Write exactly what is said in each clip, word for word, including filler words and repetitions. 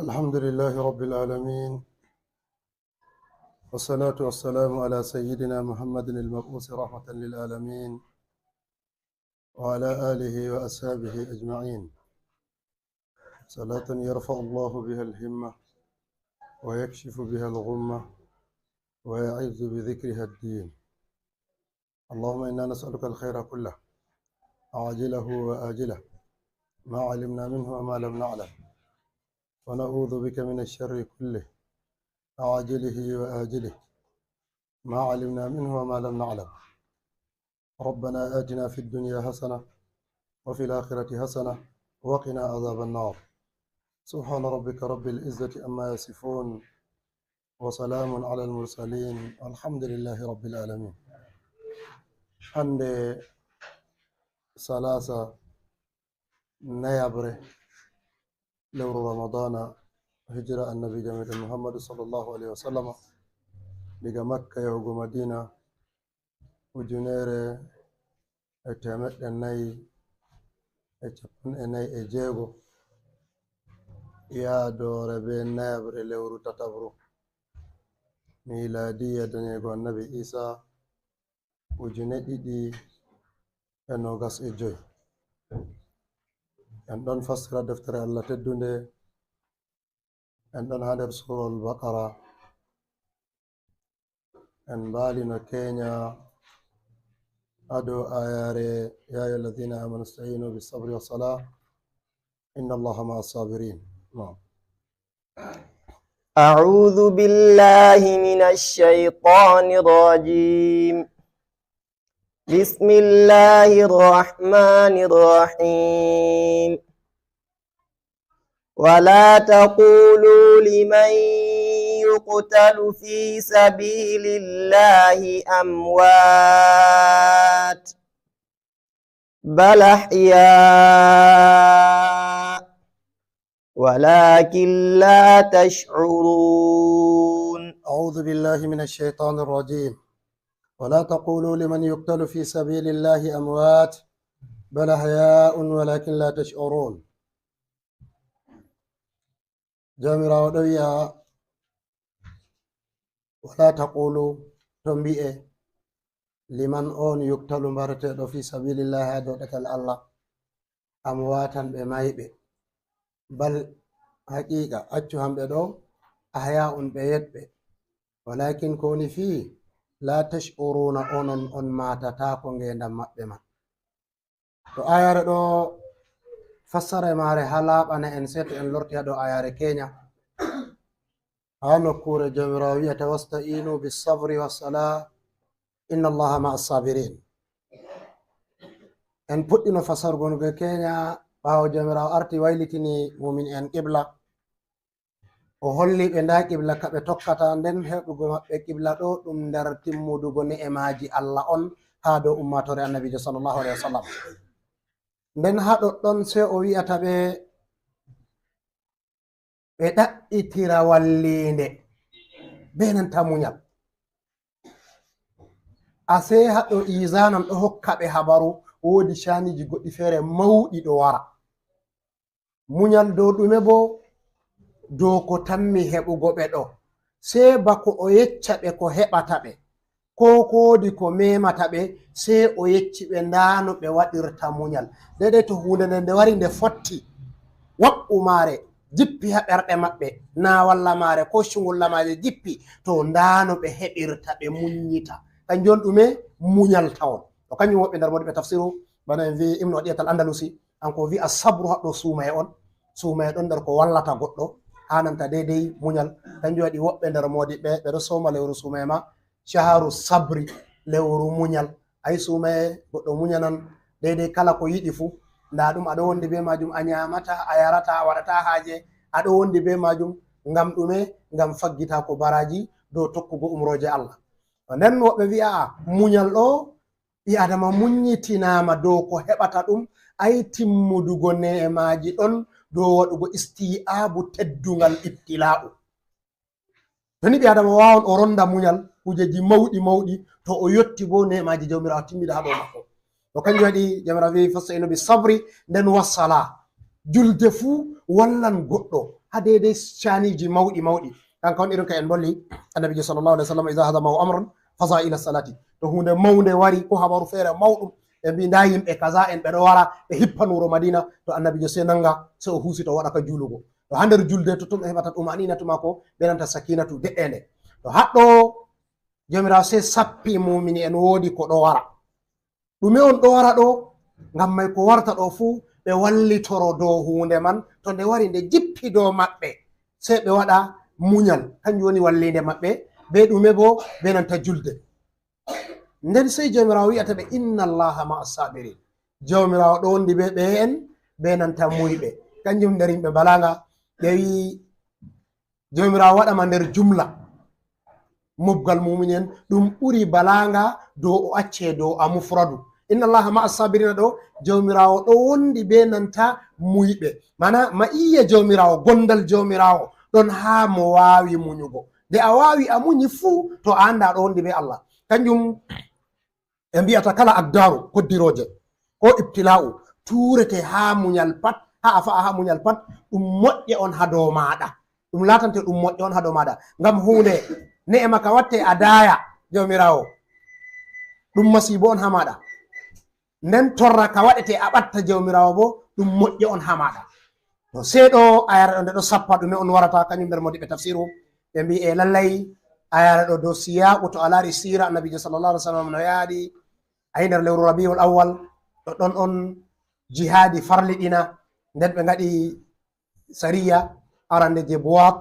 الحمد لله رب العالمين، والصلاة والسلام على سيدنا محمد المبعوث رحمة للعالمين، وعلى آله وأصحابه أجمعين. صلاة يرفع الله بها الهمة ويكشف بها الغمة ويعز بذكرها الدين. اللهم إنا نسألك الخير كله عاجله وآجله ما علمنا منه وما لم نعلم، ونعوذ بك من الشر كله عاجله وآجله ما علمنا منه وما لم نعلم. ربنا آتنا في الدنيا حسنة وفي الآخرة حسنة وقنا عذاب النار. سبحان ربك رب العزة عما يصفون، وسلام على المرسلين، والحمد لله رب العالمين. Hannde salaasa nayaɓre lewru Ramadana, hijira Annabiijo meɗen Muhammadu sallallahu alayhi wa sallam, diga Makka yahugo Madina, ujunere e temeɗɗe nayi e cappanɗe nayi e jeego, yaadoore be nayaɓre lewru tataɓru, miilaadiya daneego Annabi Iisa, ujune ɗiɗi e noogas e joy. En ɗon fassira deftere Allah teddunde, en ɗon haa nder Suurawol Baqara, en mbaalino keenya haa dow aayaare, "يا أيها الذين آمنوا استعينوا بالصبر والصلاة إن الله مع الصابرين." Naam. أعوذ بالله من الشيطان الرجيم. بسم الله الرحمن الرحيم. ولا تقولوا لمن يقتل في سبيل الله أموات، بل أحياء ولكن لا تشعرون. أعوذ بالله من الشيطان الرجيم. ولا تقولوا لمن يقتل في سبيل الله أموات، بل أحياء ولكن لا تشعرون. Jawmiraawo ɗo wi'a, "Wala taqulu, to mbi'e, liman on yuktalu mbareteeɗo fi sabilillahi haa dow ɗatal Allah, amwatan ɓe mayɓe. Bal, haqiqa, accu hamɓe ɗo, ahya'un ɓe yeɗɓe. Walakin ko woni fii, la tash'uruna, onon on maatataako ngeendam maɓɓe man." To ayare ɗo, fassara maare haa laaɓana en, seeto en lorti haa dow ayare keenya. Haa nokkuure Jawmiraawo wi'ata, "Wasta'inu bis sabri was sala, inna Allaha ma'as sabirin." En puɗɗino fassargo nge keenya ɓaawo Jawmiraawo arti waylitini mumin en qibla. O holli ɓe ndaa qibla ka ɓe tokkata, nden heɓugo maɓɓe qibla ɗo ɗum nder timmudugo ne'emaaji Allah on haa dow ummaatoore Annabiijo sallallahu alayhi wa sallam. Nden haa ɗoɗɗon sey o wi'ata ɓe, ɓe ɗaɓɓitira walliinde bee nanta munyal. Asee haa ɗo iizaanan ɗo hokka ɓe habaru, woodi caaniiji goɗɗi feere mawɗi ɗo wara. Munyal dow ɗume boo? Dow ko tammi heɓugo ɓe ɗo. Sey bako o yecca ɓe ko heɓata ɓe, koo ko woodi ko meemata ɓe, sey o yecci ɓe ndaa no ɓe waɗirta munyal. Deydey to huunde nde, nde wari nde fotti, waɓɓu maare jippi haa ɓerɗe maɓɓe, naa walla maare koo cungulla maaje jippi, to ndaa no ɓe heɓirta ɓe munyita. Kanjum on ɗume? Munyal tawon. To kanjum woɓɓe nder moodiɓɓe tafsiru, bana en vi'i Ibnu Adiyatal Andalusi, kanko o vi'a sabru haɗɗo suumaye on. Suumaye ɗon nder ko wallata goɗɗo, haananta deydey munyal. Kanjum waɗi woɓɓe nder moodiɓɓe, ɓe ɗo sooma lewru suumaye ma, shaharu sabri, lewru munyal. Ay suumaye, goɗɗo munyanan deydey kala ko yiɗi fuu. Ndaa ɗum, a ɗo wondi bee maajum, a nyaamata, a yarata, a waɗata haaje, a ɗo wondi bee maajum. Ngam ɗume? Ngam faggitaago baraaji dow tokkugo umrooje Allah. Nden woɓɓe vi'a, munyal ɗo, ɓii Adama munyitinaama dow ko heɓata ɗum, ay timmudugo ne'emaaji ɗon dow waɗugo isti'aabu teddungal ibtilaa'u. To ni ɓii Adama waawan o ronda munyal, kujeeji mawɗi mawɗi, to o yotti boo ne'emaaji Jawmiraawo timmiɗa haa dow maako. To kanjum waɗi Jawmiraawo vi'i, "Fasta'inu bis sabri", nden was sala. Julde fuu wallan goɗɗo ha deydey caaniiji mawɗi mawɗi. Kanko on irin ka en bolli, annabiijo sallallahu alaihi wasallam, "Iza hazamahu amrun faza ila salati." To huunde mawnde wari, ko habaru feere mawɗum, ɓe mbi nda yimɓe kaza en ɓe ɗo wara, ɓe hippan wuro Madina, to annabiijo sey nanga, sey o huusita o waɗa ka juulugo. To ha nder julde totton o heɓata tumaninatu maako, be nanta sakinatu de'ende. To haɗɗo Joomiraawo sey sappi mumini en woodi ko ɗo wara. Ɗume on ɗo wara ɗo? Ngam may ko warta ɗo fuu ɓe wallitoro dow huunde man, to nde wari nde jippi dow maɓɓe, sey ɓe waɗa munyal, kanjum woni walliinde maɓɓe, be ɗume bo? Be nanta julde. Nden sey Joomiraawo wi'ata ɓe, "Inna Allaha ma'a sabirin." Joomiraawo ɗo wondi be ɓe'en, be nanta muyɓe. Kanjum nder yimɓe balaga, ɓe wi'i, Joomiraawo waɗa ma nder jumla. Mobgal mumini en, ɗum ɓuri balaga dow o acce dow a mufradu. "Inna Allaha ma'a sabirina" ɗo, Joomiraawo ɗo wondi be nanta muyɓe. Mana, ma'iyya Joomiraawo, gondal Joomiraawo ɗon haa mo waawi munyugo. Nde a waawi a munyi fuu, to a annda a ɗo wondi be Allah. Kanjum ɓe mbi'ata kala akdaru koddirooje, ko ibtila'u, tuurete haa munyal pat, haa a fa'a haa munyal pat, ɗum moƴƴe on haa dow maaɗa. Ɗum laatante ɗum moƴƴe on haa dow maaɗa. Ngam huunde ne'ema ka watte a daaya Joomiraawo, ɗum masiibo on haa maaɗa. Nden torra ka waɗete a ɓatta Joomiraawo bo, ɗum moƴƴe on haa maaɗa. To sey ɗo ayare ɗo nde ɗo sappa ɗume on warata, kanjum nder modiɓɓe tafsiru, ɓe mbi'i e lallay ayare ɗo dow siyaqu, to a laari siira Annabiijo sallallahu alaihi wasallam no yaadi, a yi nder lewru Rabiul Awwal, ɗoɗɗon on jihaadi farliɗina, nden ɓe ngaɗi sariya arande je Buwat,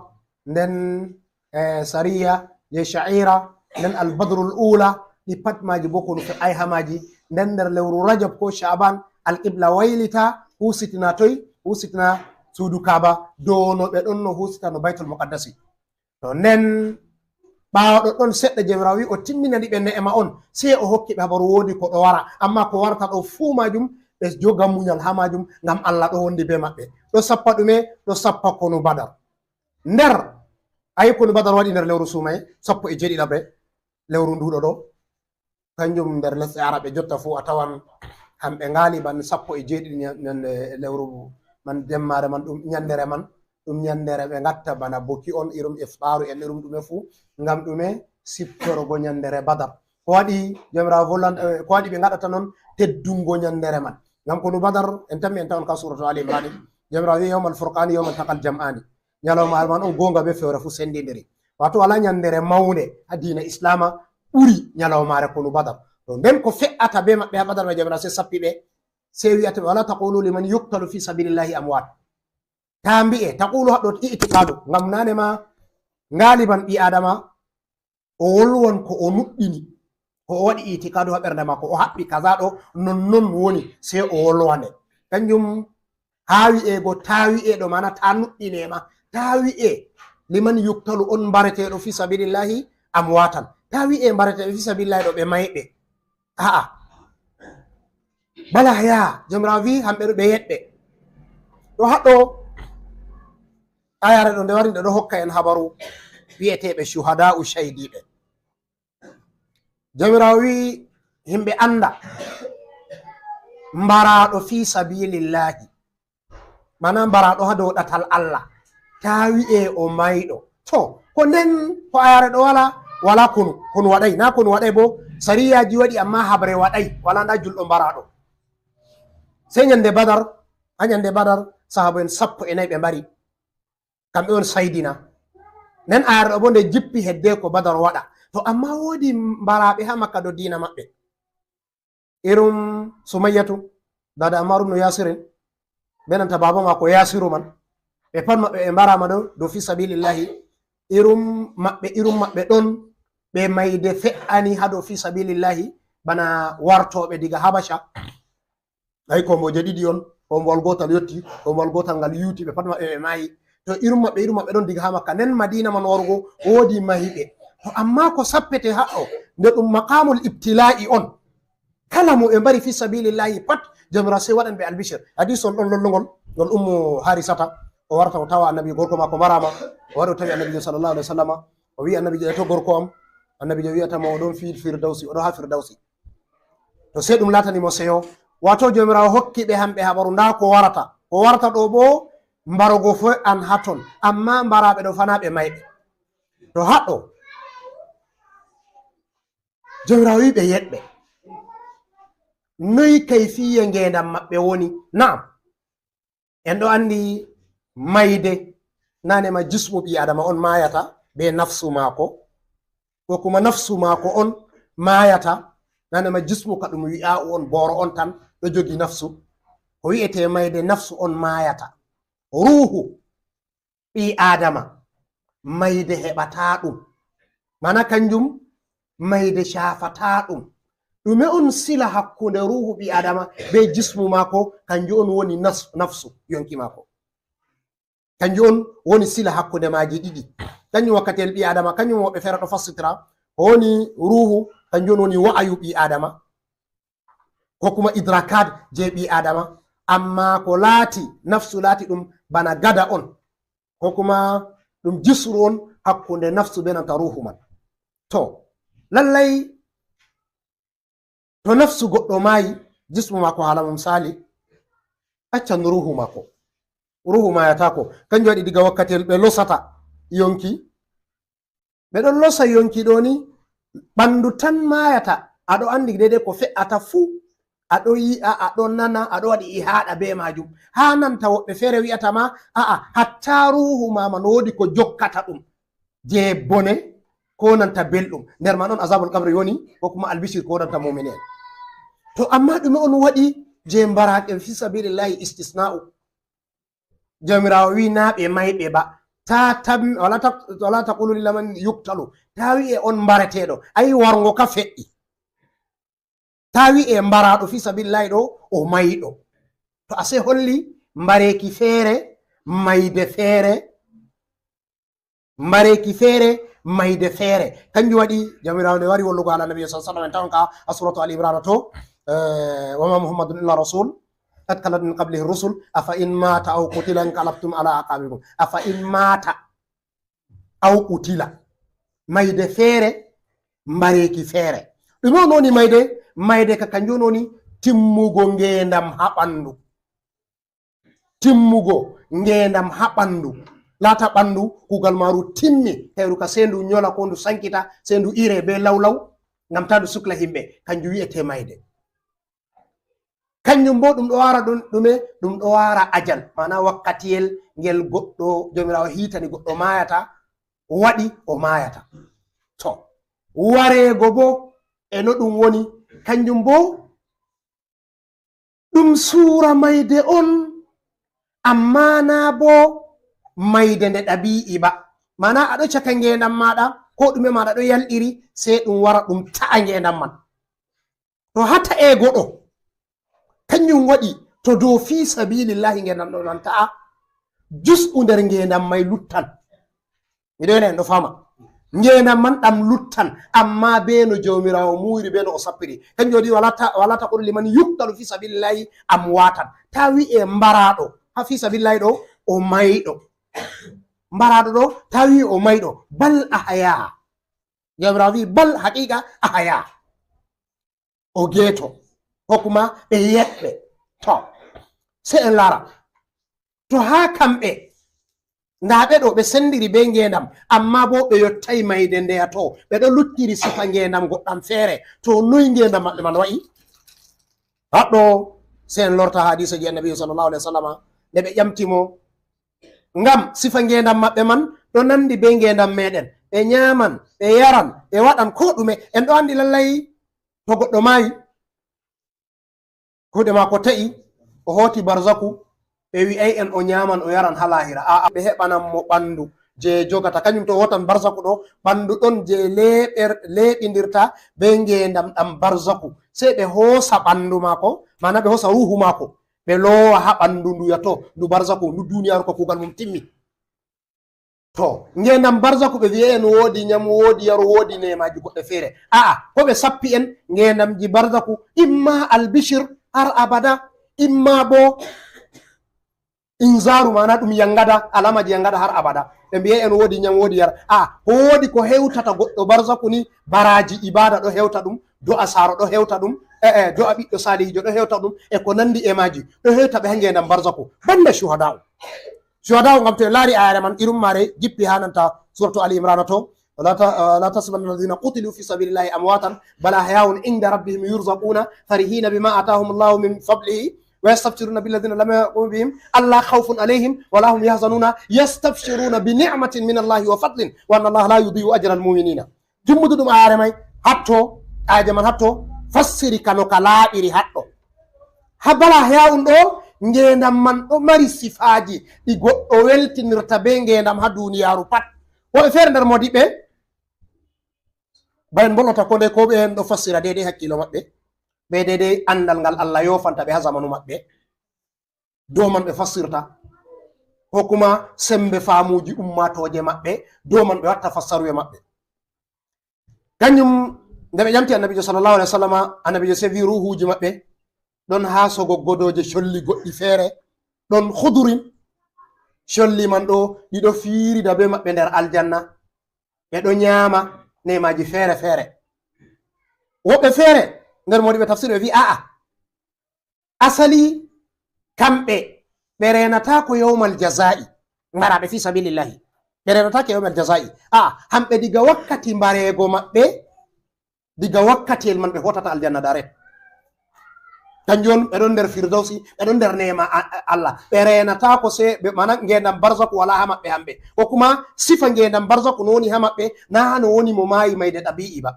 nden, eh, sariya je Sha'ira, nden Al Badrul Ula, ɗi pat maaji bo konu fe'ay haa maaji. Nden nder lewru Rajab ko Sha'ban, Al Qibla waylita, husitina toy, husitina suudu Kaaba, dow no ɓe ɗon no husita no Baytul Muqaddasi. To nden, ɓaawo ɗoɗɗon seɗɗa, Jawmiraawo wi'i o timminani ɓe ne'ema on, sey o hokki ɓe habaru woodi ko ɗo wara, amma ko warata ɗo fuu maajum, ɓe joga munyal haa maajum, ngam Allah ɗo wondi be maɓɓe. Ɗo sappa ɗume? Ɗo sappa konu Badar. Nder, ayi konu Badar waɗi nder lewru suumaye, sappo e jeeɗiɗaɓre lewru nduɗo ɗo. Kanjum nder lesɗe Arab ɓe jotta fuu a tawan hamɓe ngaali ban sappo e jeeɗiɗi nya-, nyande lewru man, jemmaare man, ɗum nyandere man, ɗum nyandere ɓe ngatta bana boki on, irum iftaru en, irum ɗume fuu, ngam ɗume? Siftorogo nyandere Badar. Ko waɗi Jawmiraawo vollan-, eh, ko waɗi ɓe ngaɗata non? Teddungo nyandere man. Ngam konu Badar, en tammi en tawan ka suratu Ali Imran, Jawmiraawo wi'i, "Yawmal furqani yawmal taqal jam'ani." Nyalawmaare man on goonga be fewre fuu sendindiri. Waato walaa nyandere mawnde haa diina Islaama ɓuri nyalawmaare konu Badar. To nden ko fe'ata be maɓɓe haa Badar ma, Jawmiraawo sey sappi ɓe, sey wi'ata ɓe, "Wala taqulu liman yuqtalu fi sabilillahi amwat." Taa mbi'e, taqulu haɗɗo itiqaadu, ngam naane ma ngaaliban ɓii Aadama o wolwan ko o nuɗɗini, ko o waɗi itikaadu haa ɓernde maako, o haɓɓi kaza ɗo, non non woni, sey o wolwane. Kanjum haa wi'eego, taa wi'e ɗo, maana taa nuɗɗine ma, taa wi'e liman yuktalu on mbareteeɗo fi sabilillahi amwatan, taa wi'e mbareteeɓe fi sabilillahi ɗo ɓe mayɓe. A'a. Bala haya, Jawmiraawo wi'i hamɓe ɗo ɓe yeɗɓe. Ɗo haɗɗo ayare ɗo nde wari nde ɗo hokka en habaru wi'eteeɓe shuhada'u, caydiiɓe. Jawmiraawo wi'i himɓe annda mbaraaɗo fi sabilillahi, maana mbaraaɗo haa dow ɗatal Allah, taa wi'e o mayɗo. To, ko nden ko ayare ɗo wala, wala konu, konu waɗay, na konu waɗay bo, sariyaaji waɗi, amma habre waɗay, wala nda julɗo mbaraaɗo. Sey nyande Badar, haa nyande Badar, sahaaba en sappo e nayi ɓe mbari. Kamɓe on saydina. Nden ayare ɗo bo nde jippi hedde ko Badar waɗa. To amma woodi mbaraaɓe haa Makka dow diina maɓɓe. Irum Sumayyatu, dada Ammar ibn Yasirin, be nanta baaba maako Yasiru man. Ɓe pat maɓɓe ɓe mbaraama ɗo, dow fi sabilillahi. Irum maɓɓe, irum maɓɓe ɗon, ɓe mayde fe'ani haa dow fi sabilillahi, bana wartooɓe diga Habasha. Ay, kombooje ɗiɗi on, kombowal gootal yotti, kombowal gootal ngal yuuti, ɓe pat maɓɓe ɓe maayi. To irum maɓɓe, irum maɓɓe ɗon diga haa Makka. Nden Madiina man warugo, woodi mahiɓe. To amma ko sappete haɗɗo, nde ɗum maqamul ibtila'i on. Kala mo ɓe mbari fi sabilillahi pat, Jawmiraawo sey waɗan ɓe albishir. Hadis on ɗon lollongol, ngol Ummu Harisata, o warata o tawa Annabi gorko maako mbaraama, o wari o tawi Annabiijo sallallahu alaihi wasallama, o wi'i Annabiijo, "E to gorko am?" Annabiijo wi'ata mo, "O ɗon fi Firdawsi, o ɗo haa Firdawsi." To sey ɗum laatani mo seyo. Waato Jawmiraawo hokki ɓe hamɓe habaru, ndaa ko warata. Ko warata ɗo boo, mbarogo foy an haton, amma mbaraaɓe ɗo fanaa ɓe mayɓe. To haɗo, Jawmiraawo wi'i ɓe yeɗɓe. Noy kayfiye ngeendam maɓɓe woni? Naam. En ɗo anndi mayde, nane ma jismu ɓii Adama on maayata be nafsu maako, ko kuma nafsu maako on maayata, nane ma jismu ka ɗum wi'aa'u on, booro on tan ɗo jogi nafsu. Ko wi'etee mayde, nafsu on maayata. Ruuhu ɓii Adama, mayde heɓataa ɗum. Mana kanjum, mayde caafataa ɗum. Ɗume on sila hakkunde ruuhu ɓii Adama be jismu maako? Kanjum on woni nas-, nafsu, yonki maako. Kanjum on woni sila hakkunde maaji ɗiɗi. Kanjum wakkatiyel ɓii Adama, kanjum woɓɓe feere ɗo fassitira. Ko woni ruuhu, kanjum on woni wa'ayu ɓii Adama. Ko kuma idrakat je ɓii Adama. Amma ko laati nafsu, laati ɗum bana gada on. Ko kuma ɗum jisru on hakkunde nafsu be nanta ruuhu man. To, lallay, to nafsu goɗɗo maayi, jismu maako haala mum saali, accan ruuhu maako. Ruuhu maayataako. Kanjum waɗi diga wakkatiyel ɓe losata yonki, ɓe ɗon losa yonki ɗo ni, ɓandu tan maayata. A ɗo anndi deydey ko fe'ata fuu. A ɗo yi'a, a ɗo nana, a ɗo waɗi ihaaɗa be maajum. Haa nanta woɓɓe feere wi'ata ma, a'a, hatta ruuhu ma man woodi ko jokkata ɗum. Je bone, ko nanta belɗum. Nder man on azabul qabri woni, ko kuma albishir ko nanta mu'mini en. To amma ɗume on waɗi je mbaraaɗe fi sabilillahi istisna'u? Jawmiraawo wi'i naa ɓe mayɓe ba. Ta tam-, wala ta-, wala taqulu liman yuqtalu. Ta wi'e on mbareteeɗo. Ayi, warngo ka fe'i. Ta wi'e mbaraaɗo fi sabilillahi ɗo, o mayɗo. To a sey holli mbareeki feere, mayde feere, mbareeki feere, mayde feere. Kanjum waɗi Jawmiraawo nde wari wollugo haala Nabi sallallahu alaihi wasallam, en tawan ka a suratu Ali Imran to, eh, "Wa ma Muhammadun illa rasul, qad khalat min qablihi rusul, afa in mata aw qutila inqalabtum ala aqabikum." Afa in mata aw qutila. Mayde feere, mbareeki feere. Ɗume on woni mayde? Mayde ka kanjum woni timmugo ngeendam haa ɓandu. Timmugo ngeendam haa ɓandu. Laata ɓandu, kuugal maaru timmi, tawru ka sey ndu nyola ko ndu sankita, sey ndu ire be lawlaw, ngam taa ndu sukla himɓe. Kanjum wi'ete mayde. Kanjum bo ɗum ɗo wara ɗum, ɗume? Ɗum ɗo wara ajal, maana wakkatiyel ngel goɗɗo, Jawmiraawo hiitani goɗɗo maayata, waɗi o maayata. To, wareego bo e no ɗum woni, kanjum bo ɗum suura mayde on, amma naa bo mayde nde ɗabi'i ba. Maana a ɗo caka ngeendam maaɗa, ko ɗume maaɗa ɗo yalɗiri, sey ɗum wara ɗum ta'a ngeendam man. To haa ta'eego ɗo, kanjum waɗi to dow fi sabilillahi ngeendam ɗo nan ta'a, jus'u nder ngeendam may luttan. Miɗo ena en ɗo fama. Ngeendam man ɗam luttan, amma be no Jawmiraawo muuyri, be no o sappiri. Kanjum waɗi wala ta-, wala taqulu liman yuqtalu fi sabilillahi amwatan. Ta wi'e mbaraaɗo haa fi sabilillahi ɗo o mayɗo. Mbaraaɗo ɗo, ta wi'e o mayɗo. Bal ahya. Jawmiraawo wi'i, "Bal, haqiiqa, ahya." O geeto, ko kuma ɓe yeɗɓe. To, sey en laara. To haa kamɓe, ndaa ɓe ɗo, ɓe senndiri bee ngeendam, ammaa boo ɓe yottaay mayde ndeya to, ɓe ɗo luttiri sifa ngeendam goɗɗam feere. To, noy ngeendam maɓɓe man wa'i? Haɗɗo, sey en lorta hadiisa je Annabi sallallahu alaihi wasallama, nde ɓe ƴamti mo, ngam sifa ngeendam maɓɓe man ɗo nandi bee ngeendam meeɗen. Ɓe nyaaman, ɓe yaran, ɓe waɗan koo ɗume. En ɗo anndi lallay to goɗɗo maayi, kuuɗe maako te'i, o hooti barzaku, ɓe wi'ay en o nyaaman, o yaran haa laahira. Aa'a, ɓe heɓanan mo ɓandu je jogata. Kanjum to o hootan barzaku ɗo, ɓandu ɗon je leeɓer-, leeɓindirta bee ngeendam ɗam barzaku. Sey ɓe hoosa ɓandu maako, maana ɓe hoosa ruuhu maako, ɓe loowa haa ɓandu ndu yato, ndu barzaku, ndu duniyaaru ko kuugal mum timmi. To, ngeendam barzaku ɓe wi'ay en woodi nyamu, woodi yaru, woodi neemaaji goɗɗe feere. A'a, ko ɓe sappi en, ngeendamji barzaku, imma albishir har abada, imma boo inzaaru, maana ɗum yangada, alaamaji yangada har abada. Ɓe mbi'ay en woodi nyamu, woodi yara. A'a, ko woodi ko hewtata goɗɗo barzaku ni, baraaji ibaada ɗo hewta ɗum, do'a saaro ɗo hewta ɗum, e, e, do'a ɓiɗɗo saalihijo ɗo hewta ɗum, e ko nandi e maaji, ɗo hewta ɓe haa ngeendam barzaku, banda shuhada'u. Shuhada'u ngam to en laari ayare man, irum mare jippi ha nanta suratu Ali Imran to. ولا ت-، ولا تحسبن الذين قتلوا في سبيل الله أمواتا بل أحياء عند ربهم يرزقون فرحين بما آتاهم الله من فضله ويستبشرون بالذين لم يلحقوا بهم ألا خوف عليهم ولا هم يحزنون يستبشرون بنعمة من الله وفضل وأن الله لا يضيع أجر المؤمنين. Jummudu ɗum ayare may hatto, ayaje man hatto, fassiri ka no ka laaɓiri haɗɗo. Ha bala heya un ɗo, ngeendam man ɗo mari sifaaji ɗi goɗɗo weltinirta be ngeendam ha duniyaaru pat. Woɓɓe feere nder moodiɓɓe, bayen mbolota ko nde ko ɓe en ɗo fassira deydey hakkiilo maɓɓe, be deydey anndal ngal Allah yoofanta ɓe ha zamanu maɓɓe. Dow man ɓe fassirta, ko kuma sembe faamuuji ummaatooje maɓɓe, dow man ɓe watta fassaruwe maɓɓe. Kanjum, nde ɓe ƴamti Annabiijo sallallahu alaihi wasallama, Annabiijo sevi ruuhuuji maɓɓe, ɗon haa sogo godooje colli goɗɗi feere, ɗon hudurin. Colli man ɗo, ɗi ɗo fiirida be maɓɓe nder aljanna. Ɓe ɗo nyaama neemaaji feere feere. Woɓɓe feere nder moodiɓɓe tafsir ɓe vi'i, a'a, asali kamɓe ɓe reenataako yawmal jazaa'i, mbaraaɓe fi sabilillahi. Ɓe reenataake yawmal jazaa'i. A'a, hamɓe diga wakkati mbareego maɓɓe, diga wakkatiyel man ɓe hootata aljanna direct. Kanjum on, ɓe ɗon nder firdawsi, ɓe ɗon nder neema a-, a-, Allah. Ɓe reenataako se, ɓe, mana ngeendam barzaku walaa haa maɓɓe hamɓe. Ko kuma sifa ngeendam barzaku no woni haa maɓɓe, naa no woni mo maayi mayde ɗabi'i ba.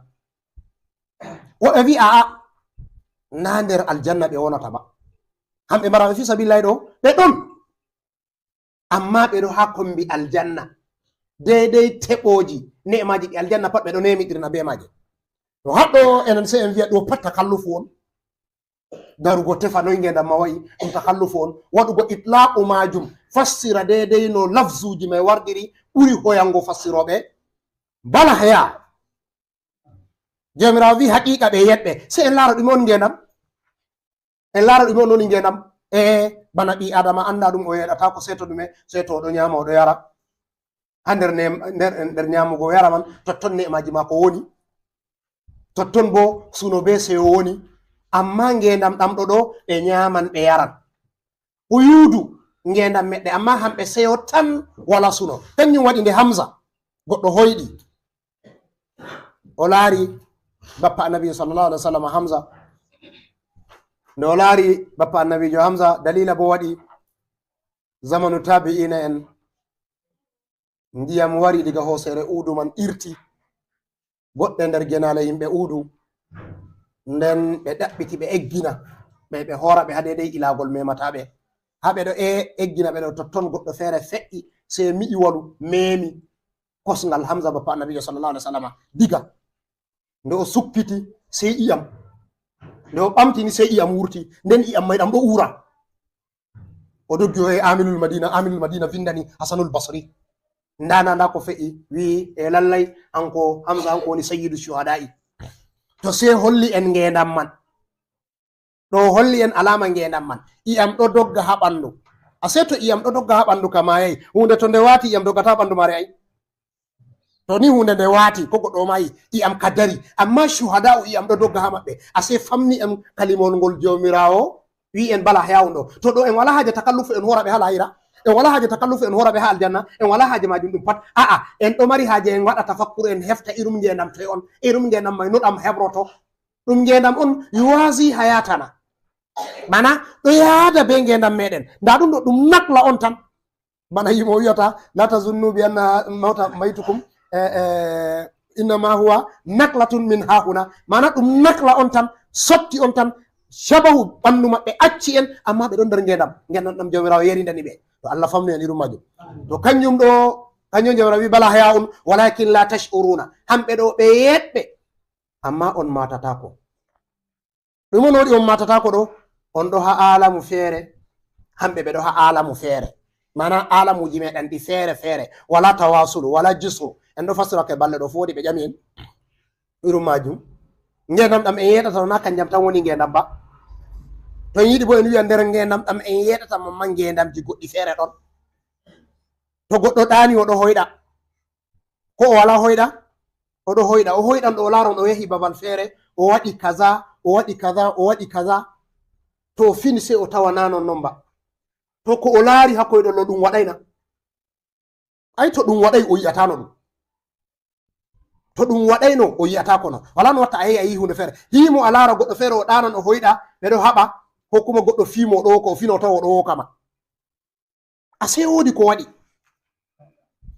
Woɓɓe vi'i, a'a, naa nder aljanna ɓe wonata ba. Hamɓe mbaraaɓe fi sabilillahi ɗo, ɓe ɗon. Amma ɓe ɗo haa kombi aljanna. Deydey teɓooji, ne'emaaji ɗi aljanna pat ɓe ɗo neemiɗirna be maaje. To haɗɗo enen sey en vi'a ɗo pat takallufu on. Darugo tefa noy ngeendam ma wa'i, ɗum takallufu on. Waɗugo itlaqu maajum, fassira deydey no lafzuuji may wardiri, ɓuri hoyango fassirooɓe. Bala heya. Joomiraawo vi'i haqiiqa ɓe yeɗɓe. Sey en laara ɗume on ngeendam. En laara ɗume on woni ngeendam. E bana ɓii Adama annda ɗum o yeɗataako sey to ɗume, sey to o ɗo nyaama, o ɗo yara. Haa nder neem-, nder, nder nyaamugo o yara man, totton ne'emaaji maako woni. Totton bo suno be seyo woni. Amma ngeendam ɗam ɗo ɗo, ɓe nyaaman, ɓe yaran. Uyudu ngeendam meɗɗe, amma hamɓe seyo tan wala suno. Kanjum waɗi nde Hamza, goɗɗo hoyɗi. O laari bappa Annabi sallallahu alaihi wasallam Hamza. Nde o laari bappa Annabiijo Hamza, dalila bo waɗi zamanu tabi'ina en, ndiyam wari diga hooseere Uhudu man irti. Goɗɗe nder genaale yimɓe Uhudu, nden ɓe ɗaɓɓiti ɓe eggina, ɓe, ɓe hoora ɓe haa deydey ilaagol memata ɓe. Haa ɓe ɗo e-, eggina ɓe ɗo totton goɗɗo feere fe'i, sey mi'i walu meemi kosngal Hamza bappa Annabiijo sallallahu alaihi wasallam diga. Nde o sukkiti, sey i'am. Nde o ɓamtini, sey i'am wurti. Nden i'am may ɗam ɗo uura. O doggi o e Aminul Madina, Aminul Madina vindani Hasanul Basri. Nda, nda, nda ko fe'i, wi'i, e lallay, hanko Hamza, hanko woni sayyidu shuhada'i. To sey holli en ngeendam man. Ɗo holli en alaama ngeendam man. I'am ɗo dogga haa ɓandu. A sey to i'am ɗo dogga haa ɓandu ka maayay. Huunde to nde waati, i'am doggata haa ɓandu maare ay. To ni huunde nde waati, ko goɗɗo maayi, i'am ka dari. Amma shuhada'u i'am ɗo dogga haa maɓɓe. A sey famni en kalimol ngol Joomiraawo wi'i en bala heya un ɗo. To ɗo en wala haaje takallufu en hoora ɓe haa lahira. En wala haaje takallufu en hoora ɓe haa aljanna. En wala haaje maajum ɗum pat. A'a, en ɗo mari haaje en waɗa tafakkuru en hefta irum ngeendam toy on. Irum ngeendam may no ɗam hebroto. Ɗum ngeendam on yuwazi hayatana. Mana ɗo yaada be ngeendam meɗen. Nda ɗum ɗo ɗum nakla on tan. Bana yimo wi'ata, "La tazunnu bi anna mawta maytukum, eh, eh, innama huwa naklatun min hahuna." Mana ɗum nakla on tan, sotti on tan, shabahu ɓandu maɓɓe acci en, amma ɓe ɗon nder ngeendam. Ngeendam ɗam Jawmiraawo yerindani ɓe. To Allah famnu en irum maajum. To kanjum ɗo, kanjum Jawmiraawo wi, "Bala haya un, walakin la tash'uruna." Hamɓe ɗo ɓe yeɗɓe, amma on maatataako. Ɗum on waɗi on maatataako ɗo, on ɗo haa aalamu feere, hamɓe ɓe ɗo haa aalamu feere. Maana aalamuuji meɗen ɗi feere feere, wala tawasulu, wala jisru. En ɗo fassira ke balɗe ɗo fuu woodi ɓe ƴami en. Irum maajum. Ngeendam ɗam en yeɗata ɗo, na kanjam tan woni ngeendam ba. To en yiɗi bo en wi'a nder ngeendam ɗam en yeɗata man ma ngeendamji goɗɗi feere ɗon. To goɗɗo ɗaani o ɗo hoyɗa. Ko o wala hoyɗa? O ɗo hoyɗa. O hoyɗan ɗo o laara on o yahi babal feere, o waɗi kaza, o waɗi kaza, o waɗi kaza. To o fini sey o tawa na non non ba. To ko o laari haa koyɗol ɗo ɗum waɗayna. Ay, to ɗum waɗay, o yi'ataano ɗum. To ɗum waɗayno, o yi'ataako no. Wala no watta a yehi a yi'i huunde feere. Himo a laara goɗɗo feere, o ɗaanan, o hoyɗa, ɓe ɗo haɓa, ko kuma goɗɗo fiimo o ɗo ko o fino taw o ɗo kama. A sey woodi ko waɗi.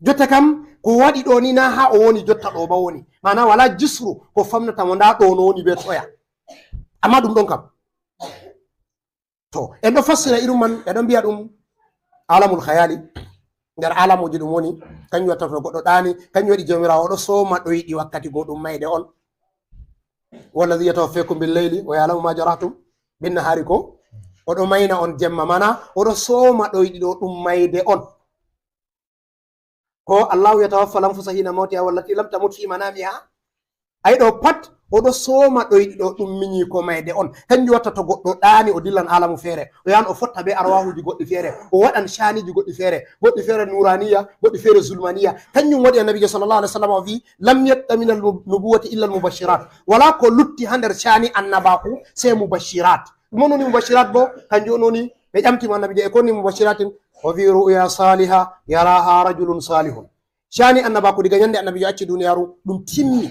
Jotta kam, ko waɗi ɗo ni na haa o woni jotta ɗo ba woni. Maana wala jisru ko famnata mo nda ɗo no woni be toya. Amma ɗum ɗon kam. To, en ɗo fassira irum man, ɓe ɗon mbi'a ɗum alamul khayali. Nder alamuji ɗum woni, kanjum watta to goɗɗo ɗaani, kanjum waɗi Jawmiraawo o ɗo sooma ɗoyɗi wakkati go ɗum mayde on. Wallazi yatawaffakum bil layli wa ya'lamu ma jarahtum bin nahari ko. O ɗo mayna on jemma mana, o ɗo sooma ɗoyɗi ɗo ɗum mayde on. Ko Allahu yatawaffa lanfusa hina mawtiha wallati lam tamut fi manamiha. Ay ɗo pat, o ɗo sooma ɗoyɗi ɗo ɗum miñi ko mayde on. Kanjum watta to goɗɗo ɗaani o dillan alamu feere. O yahan o fotta be arwahuji goɗɗi feere. O waɗan caaniji goɗɗi feere. Goɗɗi feere nuraniya, goɗɗi feere zulmaniya. Kanjum waɗi Annabiijo sallallahu alaihi wasallam o wi, "Lam yabqa min al-nubuwwati illa al-mubashirat." Wala ko lutti ha nder caani annabaaku sai mubashirat. Ɗum on woni mubashirat bo, kanjum on woni ɓe ƴamtima Annabiijo e ko woni mubashiratin. O wi, "Ru'ya saliha yaraha rajulun salihun." Caani annabaaku diga nyande Annabiijo acci duniyaaru, ɗum timmi.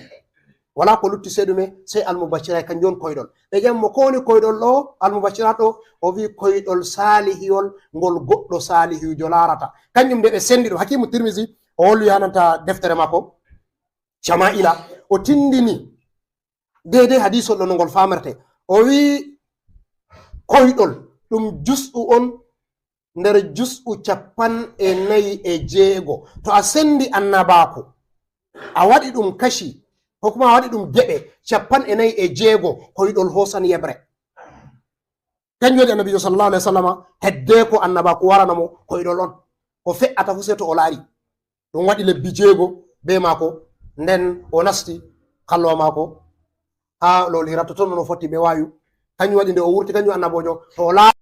Wala ko lutti sai ɗume, sai almubashirat, kanjum on koyɗol. Ɓe ƴami mo, "Ko woni koyɗol ɗo, almubashirat ɗo?" O wi, "Koyɗol salihiyol, ngol goɗɗo salihijo laarata." Kanjum nde ɓe sendi ɗum, Hakimu Tirmizi, o holli ha nanta deftere maako, Shama'ila, o tindini deidei hadisol ɗo no ngol famertee. O wi, "Koyɗol, ɗum juz'u on nder juz'u cappanɗe nayi e jeego. To a sendi annabaaku, a waɗi ɗum kashi, ko kuma a waɗi ɗum geɓe cappanɗe nayi e jeego, koyɗol hosan yeɓre." Kanjum waɗi Annabiijo sallallahu alaihi wasallama, hedde ko annabaaku warana mo koyɗol on. Ko fe'ata fu sai to o laari. Ɗum waɗi lebbi jeego be maako, nden o nasti kallowa maako ha lowol Hira, totton o fotti be wahayu. Kanjum waɗi nde o wurti, kanjum annaboojo, to o laari.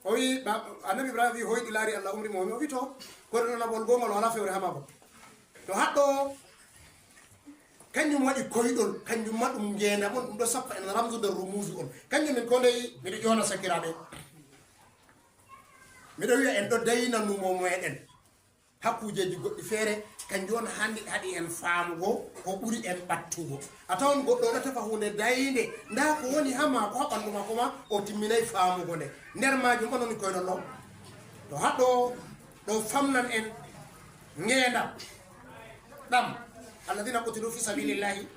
O wi, ba-, Annabi Ibrahim wi, hoyɗi laari Allah umri mo, o wi, "To, koyɗol annabol gongol wala fewre ha maako." To haɗɗo, kanjum waɗi koyɗol, kanjum ma ɗum ngeendam on, ɗum ɗo sappa en ramzu nder rumuzu on. Kanjum min ko ndey miɗo ƴona sakiraaɓe. Miɗo wi'a en ɗo dayna numo meɗen. Ha kujeji goɗɗi feere, kanjum on handi haɗi en faamugo ko ɓuri en ɓattugo. A tawan goɗɗo ɗo tefa huunde daynde, nda ko woni ha maako, ha ɓandu maako ma, o timminay faamugo nde. Nder majum on woni koyɗol ɗo. To haɗɗo ɗo famnan en ngeendam ɗam, alladhina qutilu fi sabilillahi.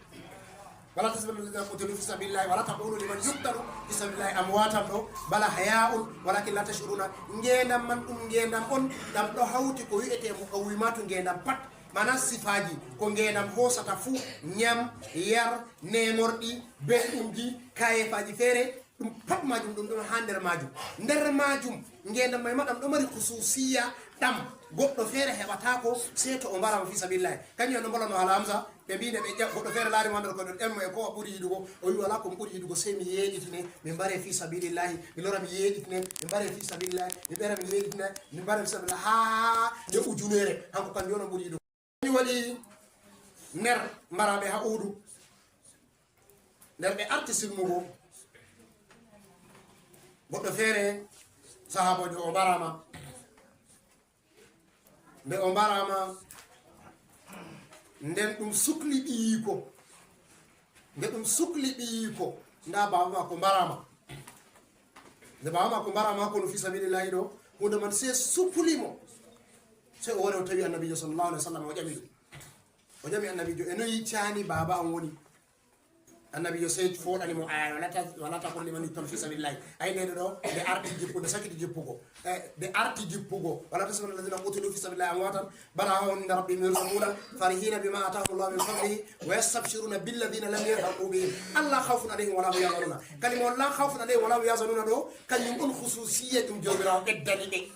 Wala tahsabanna alladhina qutilu fi sabilillahi, wala taqulu liman yuqtalu fi sabilillahi amwatan ɗo, bal ahya'un walakin la tash'uruna. Ngeendam man ɗum ngeendam on, ɗam ɗo hawti ko wi'ete muqawwimatu ngeendam pat, mana sifaji ko ngeendam hosata fu, nyam, yar, nemorɗi, belɗumji, kayefaji feere, ɗum pat majum ɗum ɗon ha nder majum. Nder majum ngeendam may ma ɗam ɗo mari khususiya ɗam goɗɗo feere heɓataako, sey to o mbarama fi sabilillahi. Kanjum en ɗo mbolano hala Hamza, ɓe mbi nde ɓe ƴa-, goɗɗo feere laari mo ha nder koyɗol, ƴami mo e ko a ɓuri yiɗugo, o wi wala ko mi ɓuri yiɗugo sey mi yeeɗitine, mi mbare fi sabilillahi, mi lora mi yeeɗitine, mi mbare fi sabilillahi, mi mbare mi yeeɗitine, mi mbare fi sabilillahi, haa nde ujunere, hanko kanjum on o ɓuri yiɗugo. Ni waɗi nder mbaraɓe ha Uhudu, nder ɓe arti silmugo, goɗɗo feere sahabojo o mbarama. Nde o mbarama, nden ɗum sukli ɓiyiiko. Nde ɗum sukli ɓiyiiko, nda baba mako mbarama. Nde baba mako mbarama kono fi sabilillahi ɗo, hunde man sey sukli mo. Sey o wari o tawi Annabiijo sallallahu alaihi wasallam, o ƴami ɗum. O ƴami Annabiijo, "E noyi caani baba an woni?" Annabiijo sey foɗani mo aya, "Wala ta-, wala taqul liman yuqtalu fi sabilillahi." Ay, nde ɗo, nde arti jippugo, nde sakiti jippugo. Eh, nde arti jippugo. "Wala tahsabanna alladhina qutilu fi sabilillahi amwatan, bal ahya'un inda rabbihim yurzaquna, farihina bima atahum Allahu min fadlihi, wa yastabshiruna billadhina lam yalhaqu bihim, alla khawfun alayhim wala hum yahzanuna." Kalima on la khawfun alayhim wala hum yahzanuna ɗo, kanjum on khususiyya ɗum Jawmiraawo ɓeddani ɓe.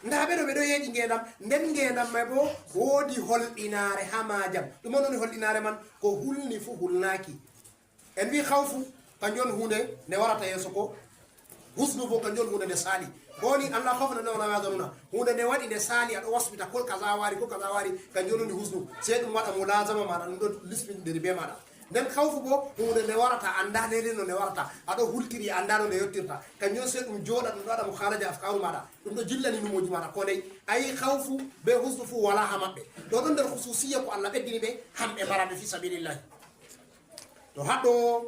Nda ɓe ɗo, ɓe ɗo yeeɗi ngeendam, nden ngeendam may bo woodi holɗinaare ha maajam. Ɗum on woni holɗinaare man, ko hulni fu hulnaaki. En wi khawfu, kanjum on hunde nde warata yeeso ko. Husnu bo kanjum on hunde nde saali. Ko woni alla khawfun alayhim wala hum yahzanuna. Hunde nde waɗi nde saali, aɗo wasfita ko kaza wari, ko kaza wari, kanjum on woni husnu. Sey ɗum waɗa mulazama maɗa, ɗum ɗo lisbindiri be maɗa. Nden khawfu bo, huunde nde warata, anndaa nde no nde warata. A ɗo hultiri, anndaa no nde yottirta. Kanjum on sey ɗum jooɗa, ɗum ɗo waɗa mukhalaja afkaaru maaɗa. Ɗum ɗo jillani numooji maaɗa ko ndey. A yi khawfu be husnu fuu walaa haa maɓɓe. Ɗo ɗon nder khusuusiyya ko Allah ɓeddini ɓe, hamɓe mara ɓe fi sabilillahi. To haɗɗo,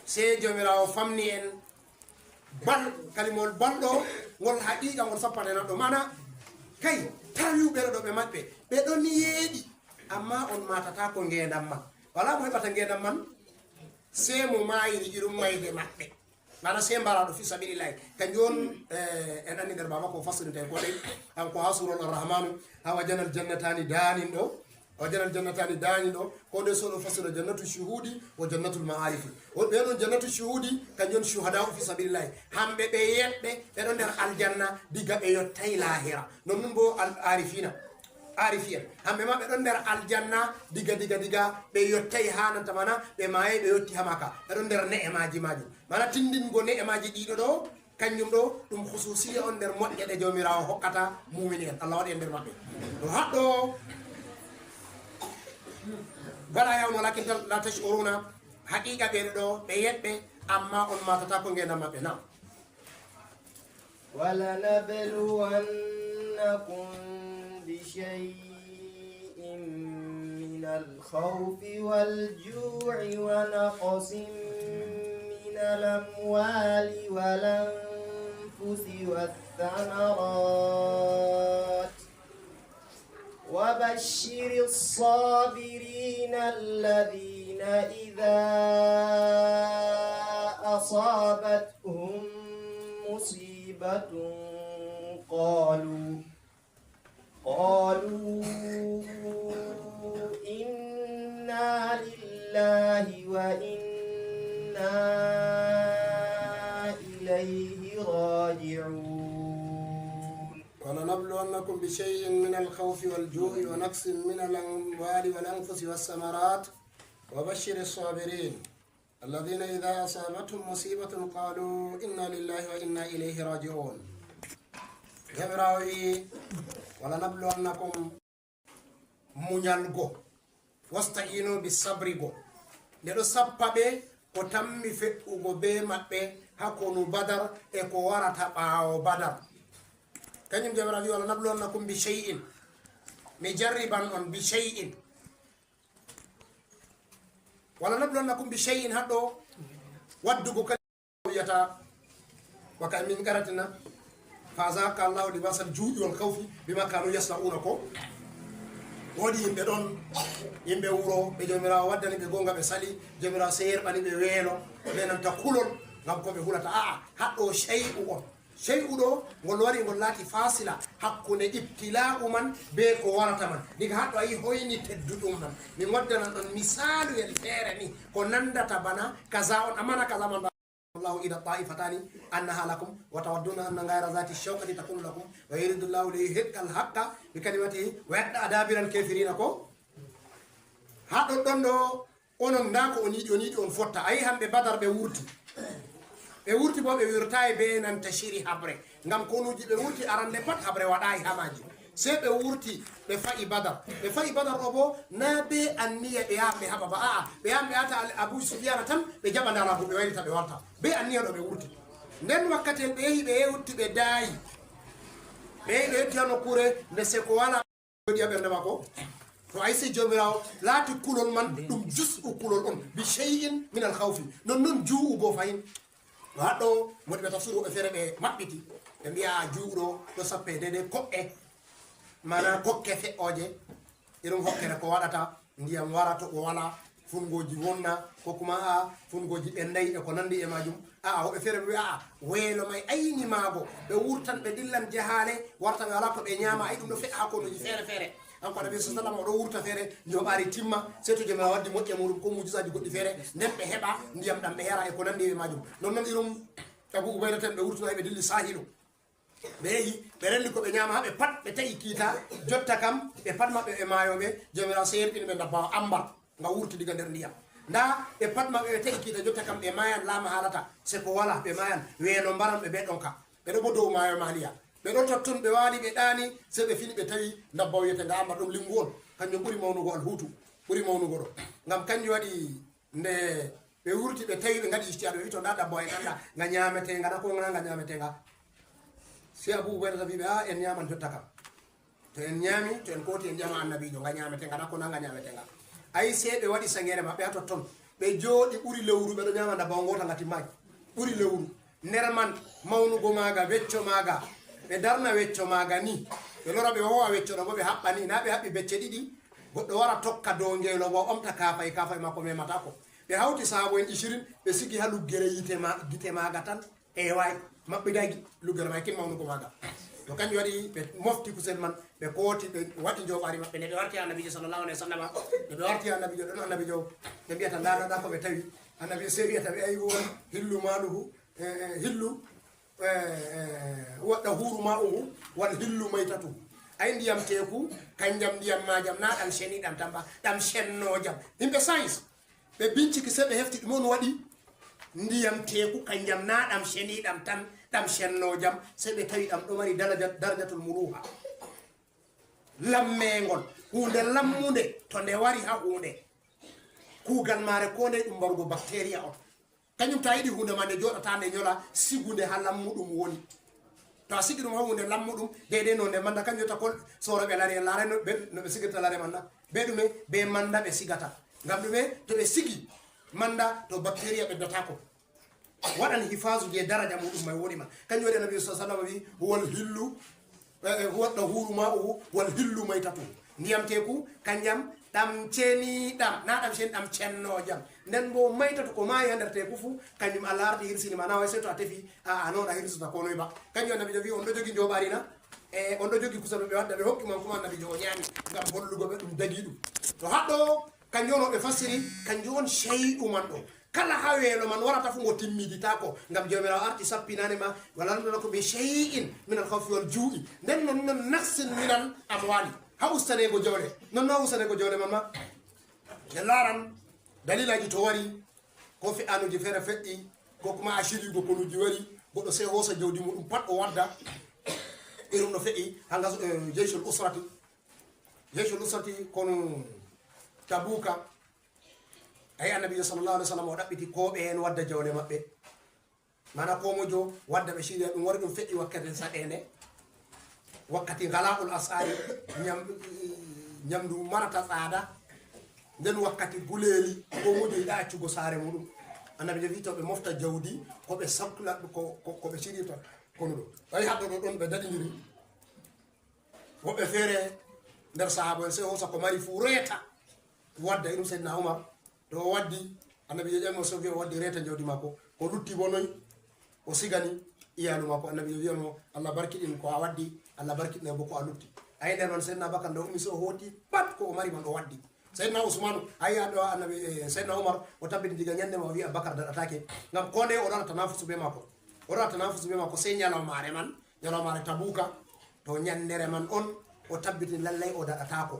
sey Joomiraawo famni en bal, kalimol bal ɗo, ngol haqiiqa ngol sappata en ɗo. Maana, kay, taa wi'u ɓe ɗo ɓe maɓɓe. Ɓe ɗon yeeɗi, ammaa on maatataako ngeendam man. Walaa mo heɓata ngeendam man, sey mo maayiri irum mayde maɓɓe. Maana sey mbaraaɗo fi sabilillahi. Kanjum on, eh, en anndi nder baaba ko fassirinte ko ɗey. An ko haa surol Ar-Rahmanu, haa wajanal jannataani daanin ɗo. Wajanal jannataani daanin ɗo. Ko nde solo fassira jannatu shuhudi wa jannatul ma'arifi. O ɓe ɗon jannatu shuhudi, kanjum on shuhada'u fi sabilillahi. Hamɓe ɓe yeeɗɓe, ɓe ɗon nder aljanna diga ɓe yottay laahira. Non nun bo al-, arifina. Arifiyen. Hamɓe ma ɓe ɗon nder aljanna diga, diga, diga ɓe yottay haa nanta maana ɓe maayay ɓe yotti haa maaka. Ɓe ɗon nder ne'emaaji maajum. Maana tindingo ne'emaaji ɗiɗo ɗo, kanjum ɗo ɗum khusuusiyya on nder moƴƴe ɗe Joomiraawo hokkata muumini en. Allah waɗi en nder maɓɓe. To haɗɗo, wala yawma walakin la tash'uruna, haqiiqa ɓe ɗo ɓe yeeɗɓe, ammaa on maatataako ngeendam maɓɓe. Naam. ولنبلونكم بشيء من الخوف والجوع ونقص من الأموال والأنفس والثمرات وبشر الصابرين الذين إذا أصابتهم مصيبة قالوا، قالوا إنا لله وإنا إليه راجعون. ولنبلونكم بشيء من الخوف والجوع ونقص من الأموال والأنفس والثمرات وبشر الصابرين الذين إذا أصابتهم مصيبة قالوا إنا لله وإنا إليه راجعون. Jawmiraawo wi'i, "Wala nabluwannakum", munyal go, "wasta'inu bis sabri" go. Nde ɗo sappa ɓe ko tammi fe'ugo be maɓɓe haa konu Badar e ko warata ɓaawo Badar. Kanjum Jawmiraawo wi'i, "Wala nabluwannakum bi shay'in." Mi jarriban on bi shay'in. "Wala nabluwannakum bi shay'in" haɗɗo waddugo kan wiyata, waka min qaratina, "Fa azaqahumullahu libasal ju'i wal khawfi bima kanu yasna'una" ko. Woodi yimɓe ɗon, yimɓe wuro, ɓe Jawmiraawo waddani ɓe gonga ɓe sali, Jawmiraawo sey yerɓani ɓe weelo, ɓe nanta kulol, ngam ko ɓe hulata. A'a, haɗɗo shay'u on. Shay'u ɗo, ngol wari ngol laati fasila hakkunde ibtila'u man be ko warata man. Diga haɗɗo a yi hoyni tedduɗum man. Min waddanan ɗon misaaluyel feere ni, ko nandata bana kaza on, amma na kaza man ba. Allahu ida ta'ifatani annaha lakum wa tawadduna anna ghayra zati shawkati takunu lakum wa yuridu Allahu li yuhiqqal haqqa bi kalimatihi wa yaqta'a dabiral kafirina ko. Haɗɗo ɗon ɗo Onon, ndaa ko on yiɗi, on yiɗi on fotta. A yi, hamɓe Badar ɓe wurti. Ɓe wurti boo, ɓe wurtaay bee nanta shiri haɓre. Ngam konuuji ɓe wurti arande pat, haɓre waɗaay haa maaji. Sey ɓe wurti, ɓe fa'i Badar. Ɓe fa'i Badar ɗo boo, naa bee anniya ɓe yahan ɓe haɓa ba. A'a, ɓe yahan ɓe aata Al-, Abu Sufyaana tan, ɓe jaɓa ndaalaagu, ɓe waylita, ɓe warta. Bee anniya ɗo ɓe wurti. Nden wakkati en ɓe yehi, ɓe yewti, ɓe daayi. Ɓe yehi, ɓe yotti haa nokkuure nde seko walaa. Jooɗi haa ɓernde maako. To a yi sey Jawmiraawo laati kulol man ɗum jus'u kulol on, bi shay'in min al khawfi. Non non juu'u boo fahin. To haɗɗo wonɓe tafsiru woɓɓe feere ɓe maɓɓiti. Ɓe mbi'a juu'u ɗo ɗo sappe deydey ko'e. Maana kokke fe'ooje. Irin hokkere ko waɗata ndiyam wara to o walaa. Fungooji wonna, ko kuma a'a, fungooji ɓenday e ko nandi e maajum. A'a, woɓɓe feere ɓe wi'a, a'a, weelo may ayni maago, ɓe wurtan, ɓe dillan jahaale, warta ɓe walaa ko ɓe nyaama, ay ɗum ɗo fe'a haa konuuji feere feere. Kanko Annabi sallallahu alaihi wasallam o ɗo wurta feere, njoɓaari timma, sey to Jawmiraawo waddi moƴƴe muuɗum, ko mu'jizaaji goɗɗi feere, nden ɓe heɓa ndiyam ɗam ɓe yara e ko nandi e maajum. Non non irum Abu Ubaydata en ɓe wurtuno, ɓe dilli saahilu. Ɓe yehi, ɓe renndi ko ɓe nyaama, haa ɓe pat ɓe ta'i kiita, jotta kam, ɓe pat maɓɓe ɓe maayooɓe, Jawmiraawo sey yerɓini ɓe ndabbawa ambar, nga wurti diga nder ndiyam. Ndaa, ɓe pat maɓɓe ɓe ta'i kiita, jotta kam, ɓe maayan, laama haalata, seko walaa, ɓe maayan, weelo mbaran ɓe, ɓe ɗonka. Ɓe ɗo bo dow maayo Maaliya. Ɓe ɗo totton, ɓe waali, ɓe ɗaani, sey ɓe fini, ɓe tawi ndabbawa wiyeteenga ambar, ɗum lingu on, kanjum ɓuri mawnugo alhuutu, ɓuri mawnugo ɗo. Ngam kanjum waɗi Nde ɓe wurti, ɓe tawi, ɓe ngaɗi ijtihaad, ɓe wi to nda dabbawa en annda nga ñaametee, nga na ko nga, nga ñaametee nga. Si Abu Ubaydata wi ɓe, a, en ñaaman jotta kam. To en ñaami, to en kooti, en ƴama annabiijo, nga ñaametee nga na ko na nga ñaametee nga. Ay, sey ɓe waɗi saŋeere maɓɓe haa totton. Ɓe jooɗi ɓuri lewru, ɓe ɗo ñaama dabbawa ngoota nga timmaaki. Ɓuri lewru. Nder man, mawnugo maaga, wecco maaga. Ɓe darna wecco maaga ni. Ɓe lora, ɓe hoo'a wecco ɗo bo, ɓe haɓɓa ni. Na ɓe haɓɓi becce ɗiɗi. Goɗɗo wara tokka dow ngeelooba, o omta kaafahi, kaafahi maako memataako. Ɓe hawti saabo'en ishirin, ɓe sigi haa luggere yiite ma-, gite maaga tan. Eewaay, maɓɓidaay luggere may kin mawnugo maaga. To kanjum waɗi ɓe mofti kusel man, ɓe kooti, ɓe waɗi njooɓaari maɓɓe. Nde ɓe warti haa Annabiijo sallallahu alayhi wa sallam, nde ɓe warti haa Annabiijo, ɗon Annabiijo, ɓe mbiyata, "Ndaa, ndaa, ndaa ko ɓe tawi." Annabiijo sey wiyata ɓe, "Ay, won hillu maaluhu, eh, eh, hillu, eh, eh, waɗɗa huuru maa'uhu, wal hillu maytatuhu." Ay, ndiyam teeku, kanjam ndiyam maajam, naa ɗam ceniiɗam tan ba, ɗam cennoojam. Yimɓe science, ɓe binciki, sey ɓe hefti ɗum on waɗi ndiyam teeku, kanjam naa ɗam ceniiɗam tan, ɗam cennoojam, sey ɓe tawi ɗam ɗo mari daraja, darajatul muluha. Lammeengol, huunde lammunde, to nde wari haa huunde, kuugal maare koo ndey ɗum mbarugo bacteria on. Kanjum ta yiɗi huunde ma nde jooɗata nde nyola, sigu nde haa lammuɗum woni. To a sigi ɗum haa huunde lammuɗum, deydey no nde manda, kanjum ta kol soorooɓe lare en laaray no ɓe, no ɓe sigirta lare manda. Be ɗume? Be manda ɓe sigata. Ngam ɗume? To ɓe sigi manda, to bacteria ɓeddataako. Waɗan hifaazu je daraja muɗum may woni ma. Kanjum waɗi Annabi sallallahu alaihi wasallam wi, "Huwal hillu, eh, eh, huwa dahuru ma'uhu, wal hillu maitatuhu." Ndiyam teeku, kanjam ɗam ceniɗam, na ɗam ceni ɗam cennoojam. Nden bo maitatu ko maayi ha nder teeku fu, kanjum Allah arti hirsini ma, na way sey to a tefi, a, a non a hirsata ko noy ba. Kanjum Annabijo wi, "On ɗo jogi njoɓari na?" E, on ɗo jogi kusel ɓe wadda, ɓe hokki man kuma Annabijo o nyami, ngam hollugo ɓe ɗum dagi ɗum. To haɗɗo, kanjum on o ɓe fassiri, kanjum on shay'u man ɗo. Kala ha weelo man warata fu ngo timmiditako, ngam Jawmiraawo arti sappinane ma, "Wa lanabluwannakum bi shay'in min al-khawfi wal ju'i." Nden non, non naqsin min al-amwali. Ha ustanego jawle. Non no ha ustanego jawle man ma. En laran dalilaji to wari, ko fe'anuji fere fe'i, ko kuma a shirigo konuji wari, goɗɗo sey hosa jawdi muɗum pat o wadda. Irum no fe'i, hanga, eh, jayshul usrati. Jayshul usrati konu Tabuka. Ay Annabijo sallallahu alaihi wasallam o ɗaɓɓiti ko ɓe en wadda jawle maɓɓe. Mana ko mojo wadda ɓe shirya ɗum, wari ɗum feƴƴi wakkati saɗeende. Wakkati gala'ul asari, nyam-, nyamdu marata tsada. Nden wakkati guleeli, ko mojo yiɗa accugo saare muɗum. Annabijo wi to ɓe mofta jawdi, ko ɓe sakla, ko, ko, ko ɓe shiryata konu ɗo. Ay haɗɗo ɗo ɗon ɓe daɗindiri. Woɓɓe feere nder sahaba en sey hosa ko mari fuu reeta, wadda irum Seydina Umar. To o waddi, Annabijo ƴami mo, sofi o waddi reeta jawdi maako. Ko lutti bo noy? O sigani iyalu maako. Annabijo wi'a mo, "Allah barkiɗin ko a waddi, Allah barkiɗinay bo ko a lutti." Ay nder man Seydina Bakar nde o ummi sey o hooti pat ko o mari man o waddi. Seydina Usmanu, ay haɗɗo Annabi, eh, Seydina Umar o tabbiti diga nyande ma o wi'a Bakar daɗataake. Ngam ko nde o ɗon tanafusu be maako. O ɗon tanafusu be maako sey nyalawmaare man. Ñalawmaare Tabuka, to ñannere man on, o tabbitini lallay o daɗataako.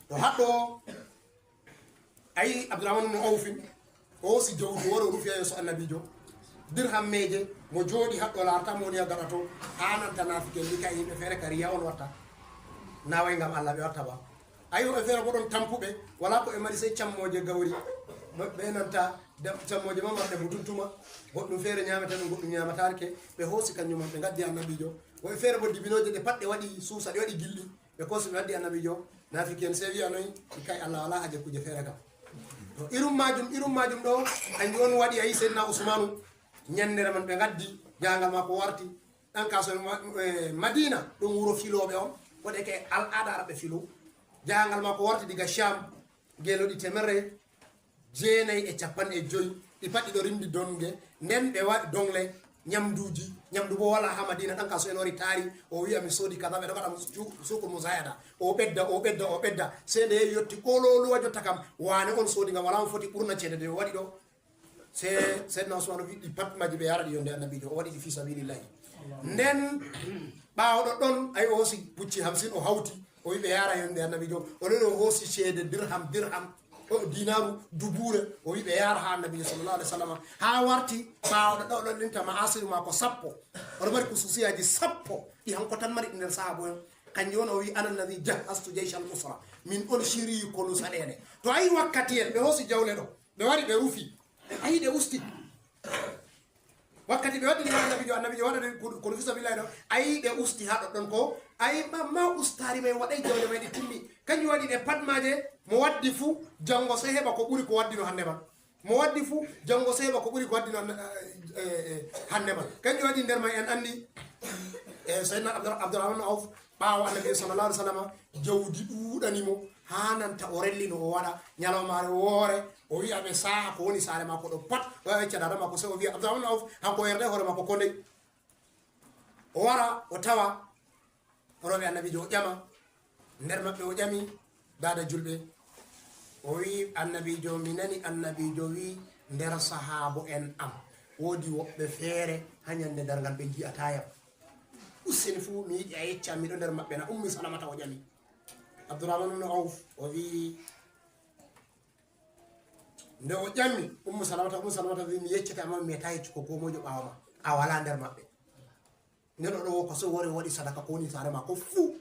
To haɗɗo, ayi Abdurrahman ibn Awfin, o hoosi jawdi wari o rufi haa yeeso Annabiijo. Dirhammeeje, mo jooɗi haɗɗo laarta mo woni haa gaɗa to, aananta naafiqen ni kay yimɓe feere ka riya on watta. Na way ngam Allah ɓe watta ba. Ayi woɓɓe feere bo ɗon tampuɓe, walaa ko ɓe mari sey cammooje gawri. Mo-, ɓe nanta dam-, cammooje ma marɗe butuntuma, goɗɗum feere ñaamete ɗum, goɗɗum ñaamataake. Ɓe hoosi kanjum man, ɓe ngaddi Annabiijo. Woɓɓe feere bo dibinooje ɗe pat ɗe waɗi suusa, ɗe waɗi gilɗi. Ɓe koosi ɓe waddi Annabiijo. Naafiki'en sey wi'a noy, i kay Allah walaa haaje kuuje feere kam. To irum maajum, irum maajum ɗo, kanjum on waɗi ayi Seydina Usmaanu. Ñannere man ɓe ngaddi, jaangal maako warti. Ɗan ka so ma-, eh, Madina, ɗum wuro filooɓe on. Waɗe ke al'aada Araɓe filo. Jaangal maako warti diga Sham, geelooɗi temerre jeenayi e capanɗe joyi. Ɗi pat ɗi ɗo rimdi donge. Nden ɓe waɗi dongle, ñamduuji. Ñamdu bo walaa haa Madina. Ɗan ka so en wari taari, o wi'a mi soodi kaza, ɓe ɗo ngaɗa su-, suuku muzayada. O ɓedda, o ɓedda, o ɓedda. Sey nde yehi yotti kololuwa jotta kam, waane on soodi ngam walaa on foti ɓurna ceede nde o waɗi ɗo. Se, Seydina Usman o wi ɗi pat maaji ɓe yaara ɗi yonde Annabiijo, o waɗi ɗi fi sabilillahi. Nden ɓaawo ɗoɗɗon, ay o hoosi pucci hamsin o hawti, o wi ɓe yaara yonde Annabiijo. O ɗon o hoosi ceede dirham, dirham, o dinaaru dubuure, o wi ɓe yaara haa Annabiijo sallallahu alaihi wasallam. Haa warti ɓaawo ɗoɗɗon o ɗon linta ma'asiru maako sappo. O ɗo mari kususiyaaji sappo, ɗi hanko tan mari ɗi nder sahaabo en. Kanjum on o wi, "Ana alladhi jahhaztu jaysh al-usra." Min on shiryi konu saɗeende. To ayi wakkati en, ɓe hoosi jawle ɗo. Ɓe wari, ɓe rufi. Ayi, ɗe usti. Wakkati ɓe waɗɗini annabiijo, annabiijo waɗani ko, ko fi sabilillahi ɗo. Ayi, ɗe usti haa ɗoɗɗon ko. Ayi, ma, ma ustaari may waɗay jawle may ɗi timmi. Kanjum waɗi ɗe pat maaje, mo waddi fuu, janngo sey heɓa ko ɓuri ko waddino hannde man. Mo waddi fuu, janngo sey heɓa ko ɓuri ko waddino, eh, eh, eh, hannde man. Kanjum waɗi nder may en anndi, eh, Seydina Abdur-, Abdurrahman Awf, ɓaawo annabi sallallahu alaihi wasallam, jawdi ɗuuɗani mo, haa nanta o rellino o waɗa ñalawmaare woore, o wi'a ɓe saa'a ko woni saare maako ɗo pat, o yaha yecca daada maako, sey o wi'a Abdurrahman Awf, hanko o yerday hoore maako ko ndey. O wara, o tawa rewɓe annabiijo, o ƴama nder maɓɓe, o ƴami daada julɓe, o wi'i annabiijo, mi nani annabiijo wi'i nder sahaabo en am, woodi woɓɓe feere haa ñande darngal ɓe ngi'ataa yam. Useni fuu, mi yiɗi a yecca, miɗo nder maɓɓe na? Ummi Salamata o ƴami. Abdurrahman ibn Awf o wi'i, nde o ƴami Ummu Salamata, Ummu Salamata wi'i, mi yeccete, amma mi meetaa yeccugo koo moijo ɓaawo ma. A walaa nder maɓɓe. Nden o ɗo wokka, sey o wari o waɗi sadaka ko woni saare maako fuu.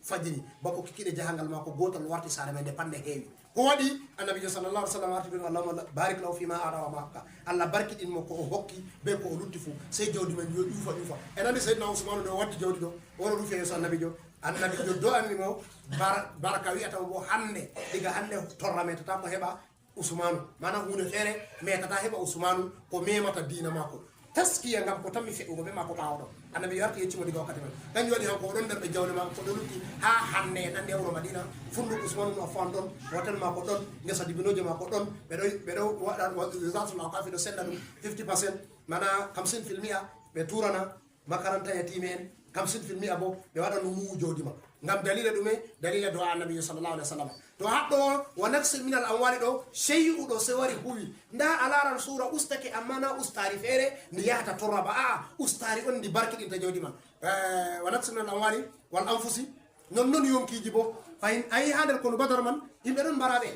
Fajiri, bako kikiɗe jahangal maako, gootal warti saare may, nde pat nde heewi. Ko waɗi? Annabiijo sallallahu alaihi wasallam warti ɓe, Allahumma barik lahu fima a'ta wa ma abqa. Allah barkiɗin mo ko o hokki bee ko o lutti fuu. Sey jawdi man yo ƴuufa, ƴuufa. En anndi Seydina Usmaanu nde o waddi jawdi ɗo, o wari o rufi yeeso annabiijo. Annabiijo do'ani mo bar-, barka, wi'ata mo bo hannde, diga hannde torra meetataa ko heɓa Usmaanu. Maana huunde feere meetataa heɓa Usmaanu ko memata diina maako. Taskiya ngam ko tammi fe'ugo bee maako ɓaawo ɗo. Annabi warti yecci mo diga wakkati man. Kanjum waɗi hanko o ɗon nder ɓe jawle maako ko ɗo lutti haa hannde en anndi haa wuro Madina. Fundu Usmaanu no Affan ɗon, hotel maako ɗon, ngesa dibinooje maako ɗon. Ɓe ɗo, ɓe ɗo waɗa wa-, Zatul Awqafi ɗo senda ɗum fifty percent, maana hamsin fil mi'a ɓe tuurana makaranta yatiime en, hamsin fil mi'a bo ɓe waɗa ɗum wuwu jawdi ma. Ngam daliila ɗume? Daliila du'a Annabi sallallahu alaihi wasallam. To haɗɗo o, wa naqsin minal amwali ɗo, shay'u ɗo sey wari huwi. Ndaa a laaran suura ustake, ammaa na ustaari feere ndi yahata torra ba. A'a, ustaari on ndi barkiɗinta jawdi ma. Eh, wa naqsin minal amwali wal anfusi. Non non yonkiiji bo. Fahin a yi haa nder konu Badar man, yimɓe ɗon mbara ɓe.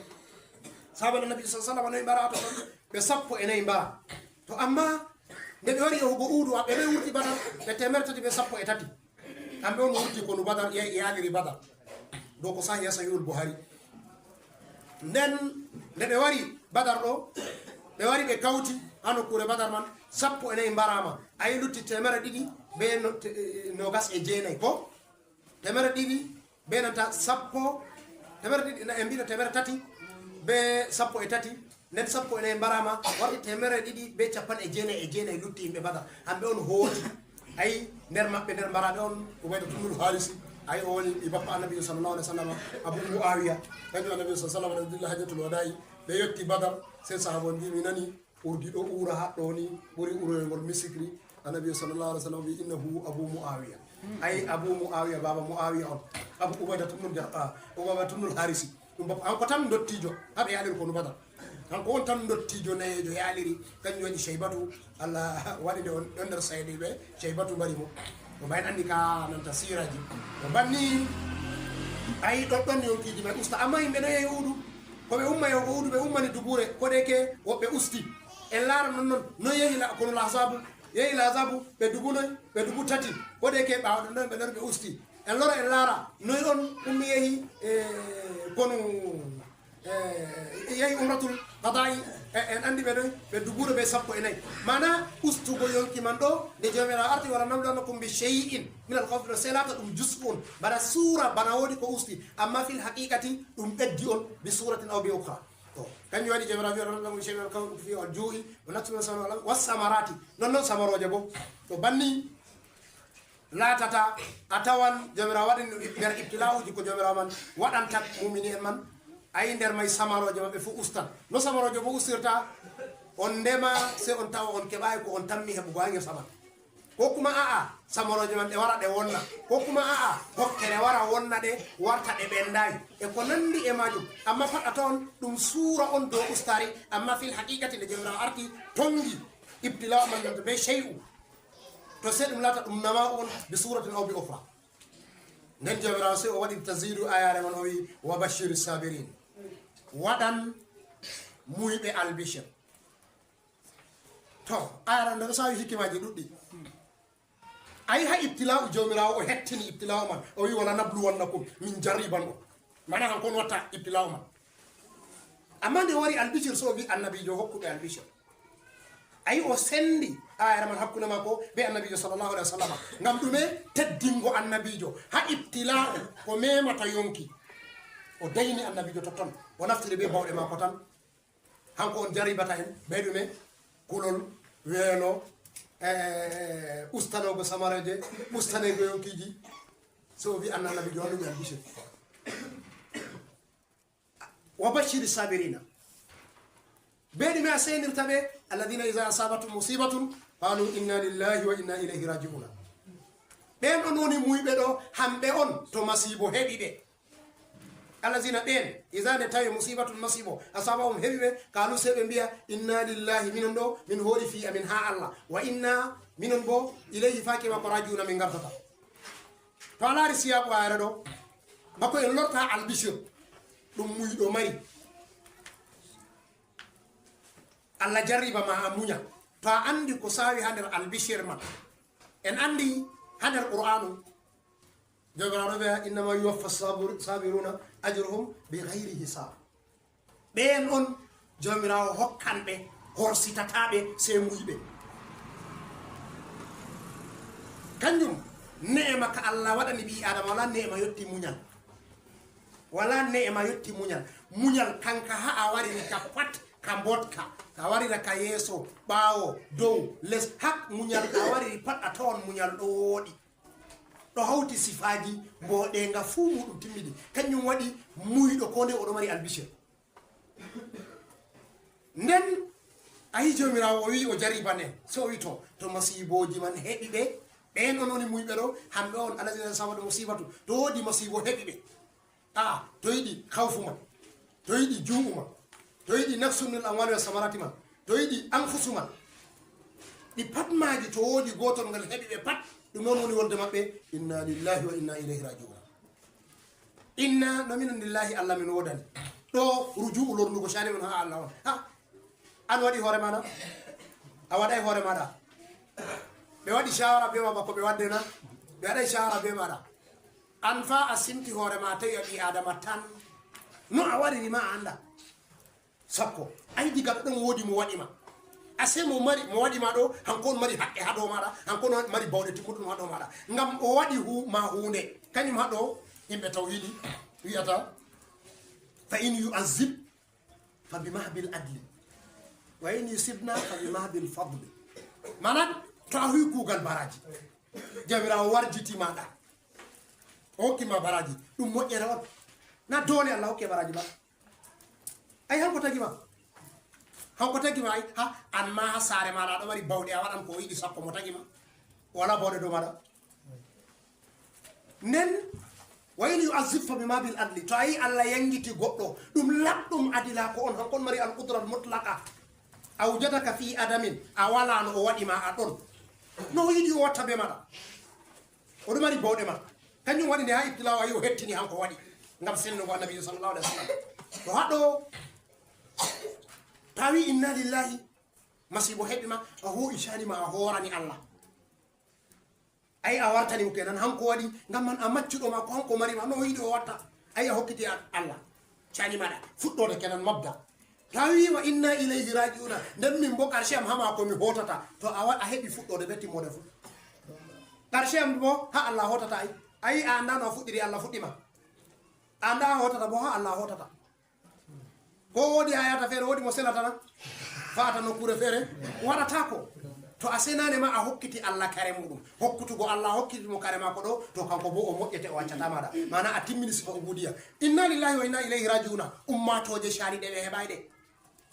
Sahaaba Annabi sallallahu alaihi wasallam noy mbarata ɗon? Ɓe sappo e nayi mbara. To ammaa nde ɓe wari yahugo Uhudu, ɓe noy wurti Badar? Ɓe teemeɗɗe tati bee sappo e tati. Kamɓe on wurti konu Badar, ya-, yaaliri Badar. Dow ko sahi haa Sahihul Buhari. Nden nde ɓe wari Badar ɗo, ɓe wari ɓe kawti haa nokkuure Badar man, sappo e nayi mbaraama. A yi lutti teemeɗɗe ɗiɗi bee no-, te-, noogas e jeenayi ko? Teemeɗɗe ɗiɗi bee nanta sappo, teemeɗɗe ɗiɗi, na, en mbiino teemeɗɗe tati bee sappo e tati, nden sappo e nayi mbaraama, warti teemeɗɗe ɗiɗi bee cappanɗe jeenayi e jeenayi lutti yimɓe Badar. Hamɓe on hooti. Ayi, nder maɓɓe, nder mbaraaɓe on, Ubayda ibnul Harisi, ayi, o woni ɓii bappa Annabi sallallahu alaihi wasallam, Abu Muawiya. Kanjum Annabi sallallahu alaihi wasallam, ɓe dilla hajjatul wada'i, ɓe yotti Badar, sey sahaaba on mbi'i, mi nani urdi ɗo uura haa ɗo ni, ɓuri uroyngol misikri. Annabi sallallahu alaihi wasallam wi'i, innahu Abu Muawiya. Ayi, Abu Muawiya, baaba Muawiya on. Abu Ubayda ibnul Jarrah, o baaba ibnul Harisi. Ɗum bappa, hanko tan ndottiijo, haa ɓe yaaliri konu Badar. Hanko on tan ndottiijo nayeejo yaaliri, kanjum waɗi Shaybatu, Allah waɗi nde on, on nder sayɗiiɓe, Shaybatu mbari mo. O mbayen anndi ka nanta siiraaji. O banni, ayi, ɗoɗɗon yonkiiji may usta. Ammaa yimɓe no yehi Uhudu, ko ɓe umma yahugo Uhudu, ɓe ummani dubuure, ko ɗeke woɓɓe usti. En laara non non, no yehi la-, konu Lahzabu, yehi Lahzabu, ɓe dubu noy, ɓe dubu tati. Ko ɗeke ɓaawo ɗon ɗon ɓe lori ɓe usti. En lora en laara, noy on ummi yehi, eh, konu, eh, yehi umratul qada'i, eh, en anndi ɓe noy, ɓe dubuure bee sappo e nayi. Maana ustugo yonki man ɗo, nde Joomiraawo arti, wala nabluwannakum bi shay'in minal khawfi ɗo, sey laata ɗum juz'un, bana suura, bana woodi ko usti. Ammaa fil haqiqati, ɗum ɓeddi on bi suratin aw bi ukhra. To, kanjum waɗi Joomiraawo wi'i, wala nabluwannakum bi shay'in minal khawfi wal ju'i, wa naqsin minal amwali wal anfusi was samarati. Non non samarooje bo. To banni, laatata, a tawan Joomiraawo waɗi nder ibtilaa'uuji ko Joomiraawo man waɗanta muumini en man, ayi, nder may samarooje maɓɓe fuu ustan. No samarooje fuu ustirta, on ndema, sey on tawa on keɓaay ko on tammi heɓugo haa ngesa man. Ko kuma a'a, samarooje man ɗe wara ɗe wonna. Ko kuma a'a, hokkere wara wonna ɗe, warta ɗe ɓendaay. E ko nandi e maajum. Ammaa pat a tawan ɗum suura on dow ustaari, ammaa fil haqiiqati nde Joomiraawo arti, tongi ibtilaa'u man bee shay'u. To sey ɗum laata ɗum nama'u on bi suratin aw bi ukhra. Nden Joomiraawo sey o waɗi taziidu aayaare man, o wi'i, wa bashiri sabirin. Waɗan muuyɓe albishir. To, aayaare nden ɗo saawi hikimaaji ɗuɗɗi. Ayi, haa ibtilaa'u Joomiraawo o hettini ibtilaa'u man. O wi'i, wala nabluwannakum, min jarriban on. Maana hanko on watta ibtilaa'u man. Amma nde wari albishir, so o wi annabiijo hokkuɓe albishir. Ayi, o sendi ayere man hakkunde makko be annabiijo sallallahu alaihi wasallam. Ngam ɗume? Teddingo annabiijo. Ha ibtila'u ko memata yonki. O dayni annabiijo totton. O naftiri be bawɗe makko tan. Hanko on jarribata en be ɗume? Kulol, weelo, eh, ustanogo samareje, ustanego yonkiji. So o wi annabiijo waɗuɓe albishir. Wa bashiri sabirina. Be ɗume a sendirta ɓe? Alladhina idha asabatum musibatun qalu inna lillahi wa inna ilayhi raji'un. Ɓen on woni muyɓe ɗo, hamɓe on to masibo heɓi ɓe. Alladhina ɓen, idha nde tawi musibatun masibo, asabahum heɓi ɓe, qalu sey ɓe mbiya, inna lillahi, minon ɗo, min hoori fi amin ha Allah. Wa inna, minon bo, ilayhi faki makko raji'una min gartata. To a laari siyaaku ayre ɗo, bako en lorta albishir, ɗum muyɗo mari. Allah jarriba ma a muña. To a andi ko sawi ha nder albishir man. En andi ha nder Qur'anu. Jawmiraaɗo wiya, innama yuwaffa sabir-, sabiruna ajruhum bi ghayri hisab. Ɓeen on Jawmiraawo hokkan ɓe, horsitataa ɓe, sey muyɓe. Kanjum, ne'ema ka Allah waɗani ɓii Aadama, walaa ne'ema yotti muñal. Walaa ne'ema yotti muñal. Muñal kanka haa a wariri ka pat, ka mbotka, a warira ka yeeso, ɓaawo, dow, les, haa muñal a wariri pat a tawan muñal ɗo wooɗi. Ɗo hawti sifaaji mbooɗeeŋga fuu muuɗum timmidi. Kanjum waɗi muyɗo koo ndey o ɗo mari albishir. Nden a yi Jawmiraawo o wi'i o jarriban en. So o wi'i to, to masiibooji man heɓi ɓe, ɓeen on woni muyɓe ɗo, hamɓe on alladhina asabatuhum musibatu. To woodi masiibo heɓi ɓe. Aa, to yiɗi kawfu ma, to yiɗi juu'u ma, to yiɗi naqsun minal amwali was samarati ma, to yiɗi anfusu ma. Ɗi pat maaji to woodi gootol ngal heɓi ɓe pat, ɗum noon woni wolde maɓɓe, inna lillahi wa inna ilayhi raji'un. Inna no minen lillahi Allah min woodani. Ɗo ruju'u lornugo caali men haa Allah on. Ha, an waɗi hoore maaɗa? A waɗay hoore maaɗa? Ɓe waɗi shawara bee ma bako ɓe wadde na? Ɓe waɗay shawara bee maaɗa. An fa a simti hoore ma tawi a ɓii Aadama tan. No a wariri ma a annda. Sakko. Ay diga ɗo ɗon woodi mo waɗi ma. A sey mo mari, mo waɗi ma ɗo, hanko on mari haqqe haa dow maaɗa, hanko on mari bawɗe timmuɗum haa dow maaɗa. Ngam o waɗi hu-, ma huunde. Kanjum haa ɗo yimɓe tawhiidi wi'ata, fa in yu'azzib fa bi mahbil adli. Wa in yusibna fa bi mahbil fadli. Manan, to a huwi kuugal baraaji. Jawmiraawo warjiti ma ɗa. O hokki ma baraaji. Ɗum moƴƴere on. Na doole Allah hokke baraaji ma. Ay, hanko tagi ma. Hanko tagi ma, ay, ha, an ma ha saare ma ɗa ɗo mari bawɗe, a waɗan ko o yiɗi sakko mo tagi ma. Wala bawɗe dow maɗa. Nden, wa in yu'azzib fa bima bil adli. To a yi Allah yangiti goɗɗo, ɗum laɓɗum adilako on, hanko on mari al qudrat mutlaqa. Awjadaka fi adamin, a wala no o waɗi ma a ɗon. No o yiɗi o watta be maɗa. O ɗum mari bawɗe ma. Kanjum waɗi nde ha ibtilaawo a yi o hettini hanko waɗi. Ngam sennugo Annabiijo sallallahu alaihi wasallam. To haɗo, to a wi inna lillahi, masiibo heɓi ma, a hoo'i cani ma, a hoorani Allah. Ay, a wartani mo kenan, hanko waɗi, ngam man a maccuɗo ma, ko hanko mari ma, no o yiɗi o watta. Ay, a hokkiti a-, Allah. Cani maɗa, fuɗɗoode kenan mabda. To a wi wa inna ilayhi raji'una, nden min bo karshe am ha maako mi hotata. To a wa-, a heɓi fuɗɗoode be timmoode fu. Karshe am bo ha Allah hotata ay. Ay, a anda no a fuɗɗiri, Allah fuɗɗi ma. A anda a hotata bo ha Allah hotata. Ko woodi ayata feere, woodi mo selata na? Fa'ata nokkuure feere? Waɗataako. To a senane ma a hokkiti Allah kare muɗum. Hokkutugo Allah hokkiti mo kare maako ɗo, to kanko bo o moƴƴete o accata maɗa. Maana a timmini sifa ubudiya. Inna lillahi wa inna ilayhi raji'una. Ummatooje caliɗe ɓe heɓay ɗe.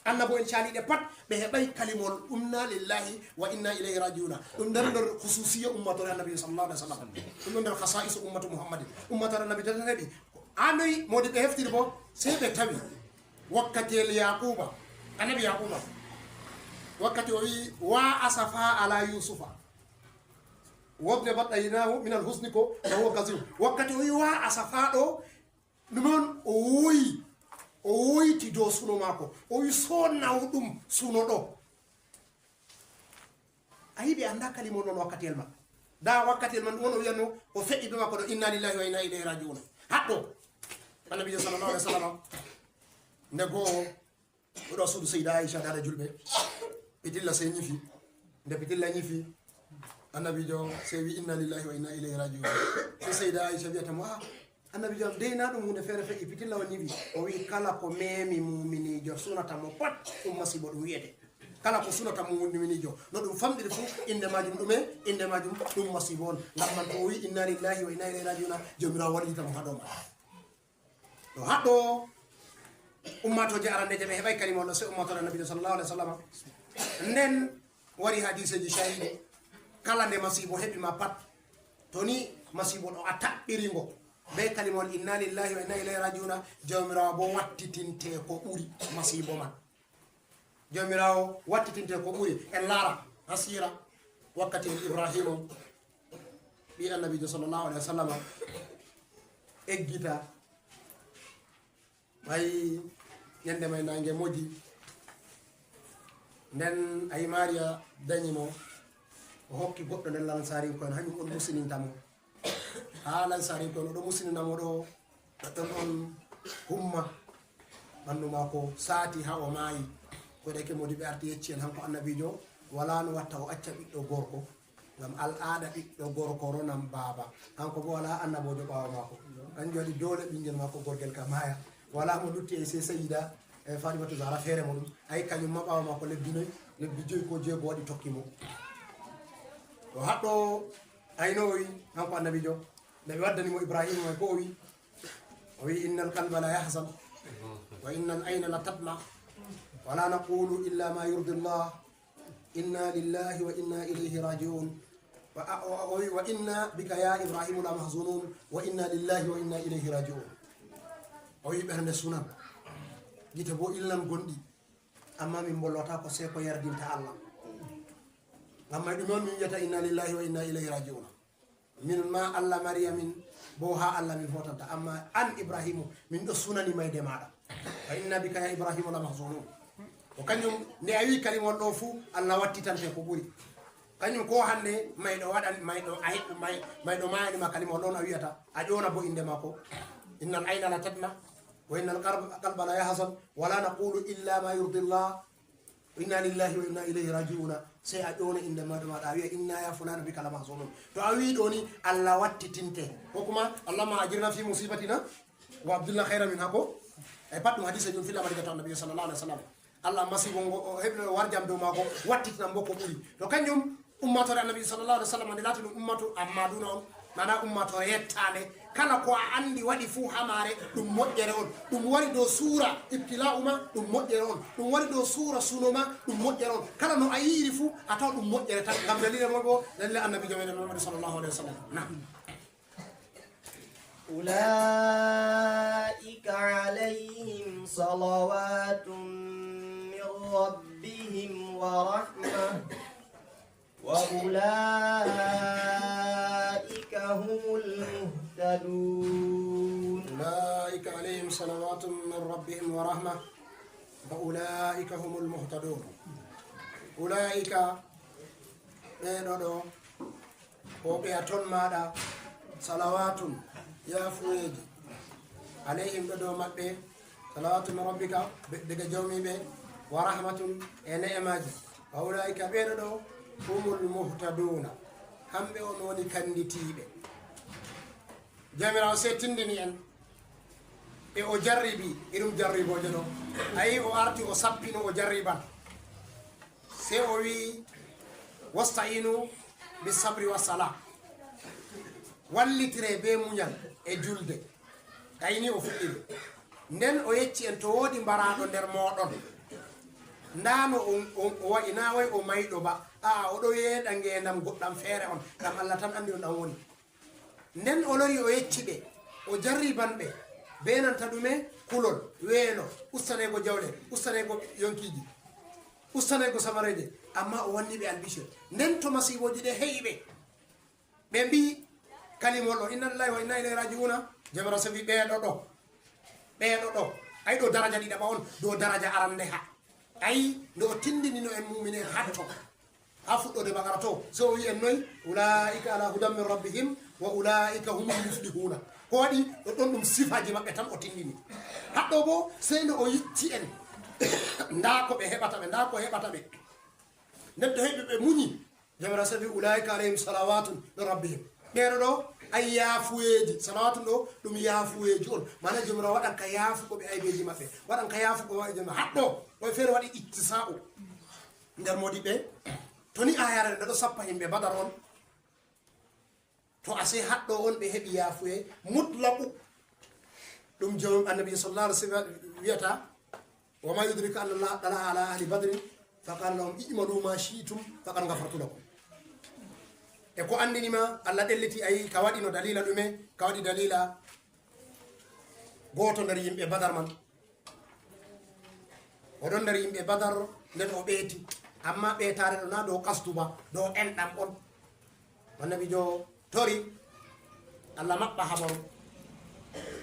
Annabo en caliɗe pat ɓe heɓay kalimol inna lillahi wa inna ilayhi raji'una. Ɗum nder nder khususiyya ummatore Annabi sallallahu alaihi wasallam. Ɗum ɗon nder khasa'is ummatu Muhammadin. Ummatore Annabi tan heɓi. Haa noy moodi ɓe heftiri bo? Sey ɓe tawi wakkatiyel Yaquba, Annabi Yaquba, wakkati o wi, "Wa asafa ala Yusufa. Wabne baɗɗa yinahu minal husni ko, wa huwa kazim." Wakkati o wi, "Wa asafa" ɗo, ɗum on o woyi, o woyti dow suno maako. O wi, "So nawɗum suno ɗo." A yi ɓe annda kalima on wakkatiyel man. Da wakkatiyel man ɗum on o wiyanno, o feƴƴi be makko ɗo, "Inna lillahi wa inna ilayhi raji'un." Haɗɗo. Annabiijo sallallahu alaihi wasallam. Nde go'o, O ɗo suudu Seyda Aisha, dada julɓe. Pitilla sey ñifi. Nde pitilla ñifi, annabiijo sey wi, "Inna lillahi wa inna ilayhi raji'un." Sey Seyda Aisha wiyata mo, "Ah, annabiijo am, dey na ɗum huunde feere feƴƴi, pitilla on ñifi." O wi, "Kala ko meemi muuminiijo sunata mo pat, ɗum masiibo ɗum wiyete. Kala ko sunata muuminiijo, no ɗum famɗiri fu, innde majum ɗume? Innde majum ɗum masiibo on." Ngam man to o wi, "Inna lillahi wa inna ilayhi raji'un," Joomiraawo wallita mo haa dow man. Ɗo haɗɗo ummatooje arandeeje ɓe heɓay kalima on ɗo, sey ummatore annabiijo sallallahu alaihi wasallam. Nden wari hadiseeji cahiiɗi, kala nde masiibo heɓi ma pat, to ni masiibo ɗo a taɓɓiri ngo be kalima on, "Inna lillahi wa inna ilayhi raji'una," Joomiraawo bo wattitinte ko ɓuri masiibo man. Joomiraawo wattitinte ko ɓuri. En laara ha siira wakkati Ibrahiima, ɓii annabiijo sallallahu alaihi wasallam, eggita. Ɓay ñande may naange moji. Nden ayi Mariya dañi mo, o hokki goɗɗo nder Lansarinko'en, hanyum on musininta mo. Haa Lansarinko'en, o ɗo musinina mo ɗo, ɗoɗɗon on humma. Ɓandu maako saati haa o maayi. Ko ɗeke modi ɓe arti yecci en, hanko annabiijo, walaa no watta o acca ɓiɗɗo gorko. Ngam al'aada ɓiɗɗo gorko ronan baaba. Kanko bo walaa annaboojo ɓaawo maako. Kanjum waɗi doole ɓingel maako gorgel ka maaya. Walaa mo lutti e sey Sayida, e Fatimatu Zahra feere mo ɗum. Ay kanjum ma ɓaawo maako lebbi noy, lebbi joyi ko jeego waɗi tokki mo. O haɗɗo ayno o wi, kanko annabiijo. Nde ɓe waddani mo Ibrahiima may ko o wi? O wi, "Innal qalba la yahzan, wa innal ayna la tadma, wa la naqulu illa ma yurdi Allah." Inna lillahi wa inna ilayhi raji'un. Wa, a, o, o wi, "Wa inna bika ya Ibrahimu la mahzunun, wa inna lillahi wa inna ilayhi raji'un." O wi, "Ɓernde sunan, gite bo ilnan gonɗi, amma min mbolwata ko sey ko yardinta Allah." Ngam may ɗume on min wiyata, "Inna lillahi wa inna ilayhi raji'un"? Min ma Allah mari amin, bo haa Allah min hotanta. Amma an Ibrahimu, min ɗo sunani mayde maɗa. "Wa inna bika ya Ibrahimu la mahzunun." Ko kanjum, nde a wi kalimol ɗo fu, Allah wattitante ko ɓuri. Kanjum ko hande mayɗo waɗan, mayɗo a heɓ-, may-, mayɗo mayani ma kalimol ɗon a wiyata, a ƴona bo inde mako. "Innal ayna la tadma, wa innal qalb-, qalba la yahzan, wa la naqulu illa ma yurdi Allah." "Inna lillahi wa inna ilayhi raji'una." Sey a ƴona inde maɗo maɗa, a wiya, "Inna ya fulana bika la mahzunun." To a wi ɗo ni, Allah wattitinte. Ko kuma, "Allahumma ajirna fi musibatina wa abdilna khayran min hako." E pat ɗum hadise jum filla madiga to annabi sallallahu alaihi wasallam. Allah masibo ngo o heɓi warjam dow maako, wattitinan bo ko ɓuri. To kanjum ummatore annabi sallallahu alaihi wasallam nde laati ɗum ummatu amma duna on, mana ummatore yettande. Kala ko a andi waɗi fu ha maare, ɗum moƴƴere on. Ɗum wari dow suura ibtila'u ma, ɗum moƴƴere on. Ɗum wari dow suura suno ma, ɗum moƴƴere on. Kala no a yiiri fu, a tawa ɗum moƴƴere tan. Ngam dalila mo bo, dalila annabijo meɗen Muhammad sallallahu alaihi wasallam. Naam. أولئك عليهم صلوات من ربهم ورحمة، وأولئك هم المهتدون. أولئك عليهم صلوات من ربهم ورحمة، وأولئك هم المهتدون. أولئك، ɓeeɗo ɗo, ko ɓe a ton maɗa, salawatun, yafuyeeji, alayhim, ɗo dow maɓɓe, salawatun min rabbika, be-, daga jawmiɓe, wa rahmatun, e ne'emaji. Wa ulaika, ɓeeɗo ɗo, humul muhtaduna, hamɓe on woni kanditiiɓe. Jawmiraawo sey tindini en, e o jarribi irum jarribooje ɗo. Ayi, o arti, o sappino, o jarriban. Sey o wi, "Wasta'inu bis sabri was sala." Wallitire be muñal e julde. Kayni o fuɗɗiri. Nden o yecci en, to woodi mbaraaɗo nder mooɗon. Ndaa no o, o, o wa'i, naa wa'i o mayɗo ba. Aa, o ɗo yeeɗa ngeendam goɗɗam feere on. Ngam Allah tan anndi on ɗam woni. Nden o lori o yecci ɓe, o jarriban ɓe, be nanta ɗume? Kulol, weelo, ustanaygo jawle, ustanaygo yonkiji, ustanaygo samareje, amma o wanni ɓe albishir. Nden to masiibooji ɗe he'i ɓe, ɓe mbi kalimol o, "Inna lillahi wa inna ilayhi raji'una." Jawmiraawo sey wi, "Ɓeeɗo ɗo, ɓeeɗo ɗo." Ay, ɗo daraja ɗiɗaɓa on, dow daraja arande ha. Ay, nde o tindinino en mu'mine hatto. Ha fuɗɗoode Baqara to, so o wi'i en noy, "Ulaa'ika ala hudan min rabbihim wa ulaa'ika humul muflihuna." Ko waɗi ɗo ɗon ɗum sifaaji maɓɓe tan o tindini. Haɗɗo bo, sey no o yicci en, Ndaa ko ɓe heɓata ɓe, ndaa ko heɓata ɓe. Nden to heɓi ɓe muñi, Jawmiraawo sey wi, "Ulaa'ika alayhim salawatun min rabbihim." Ɓeeɗo ɗo, ay yaafuyeeji, salawatun ɗo, ɗum yaafuyeeji on. Maana Jawmiraawo waɗan ka yaafugo ɓe aybeeji maɓɓe. Waɗan ka yaafugo ɓe aybeeji maɓɓe. Haɗɗo, o feere waɗi iccisa'u. Nder moodi ɓe, to ni aayaare nde ɗo sappa yimɓe Badar on. To a sey haɗɗo on ɓe heɓi yaafuye mutlaqu. Ɗum jom Annabi sallallahu alaihi wasallam wiyata, "Wa ma yudrika anna Allah tala ala ahli badrin fa qala lahum i'malu ma shi'tum faqad ghafartu lakum." E ko andini ma Allah ɗelliti, ayi ka waɗi no dalila ɗume? Ka waɗi dalila gooto nder yimɓe Badar man. O ɗon nder yimɓe Badar, nden o ɓeeti. Amma ɓeetaare ɗo na dow qasdu ba, dow enɗam on. Annabiijo tori Allah maɓɓa habaru.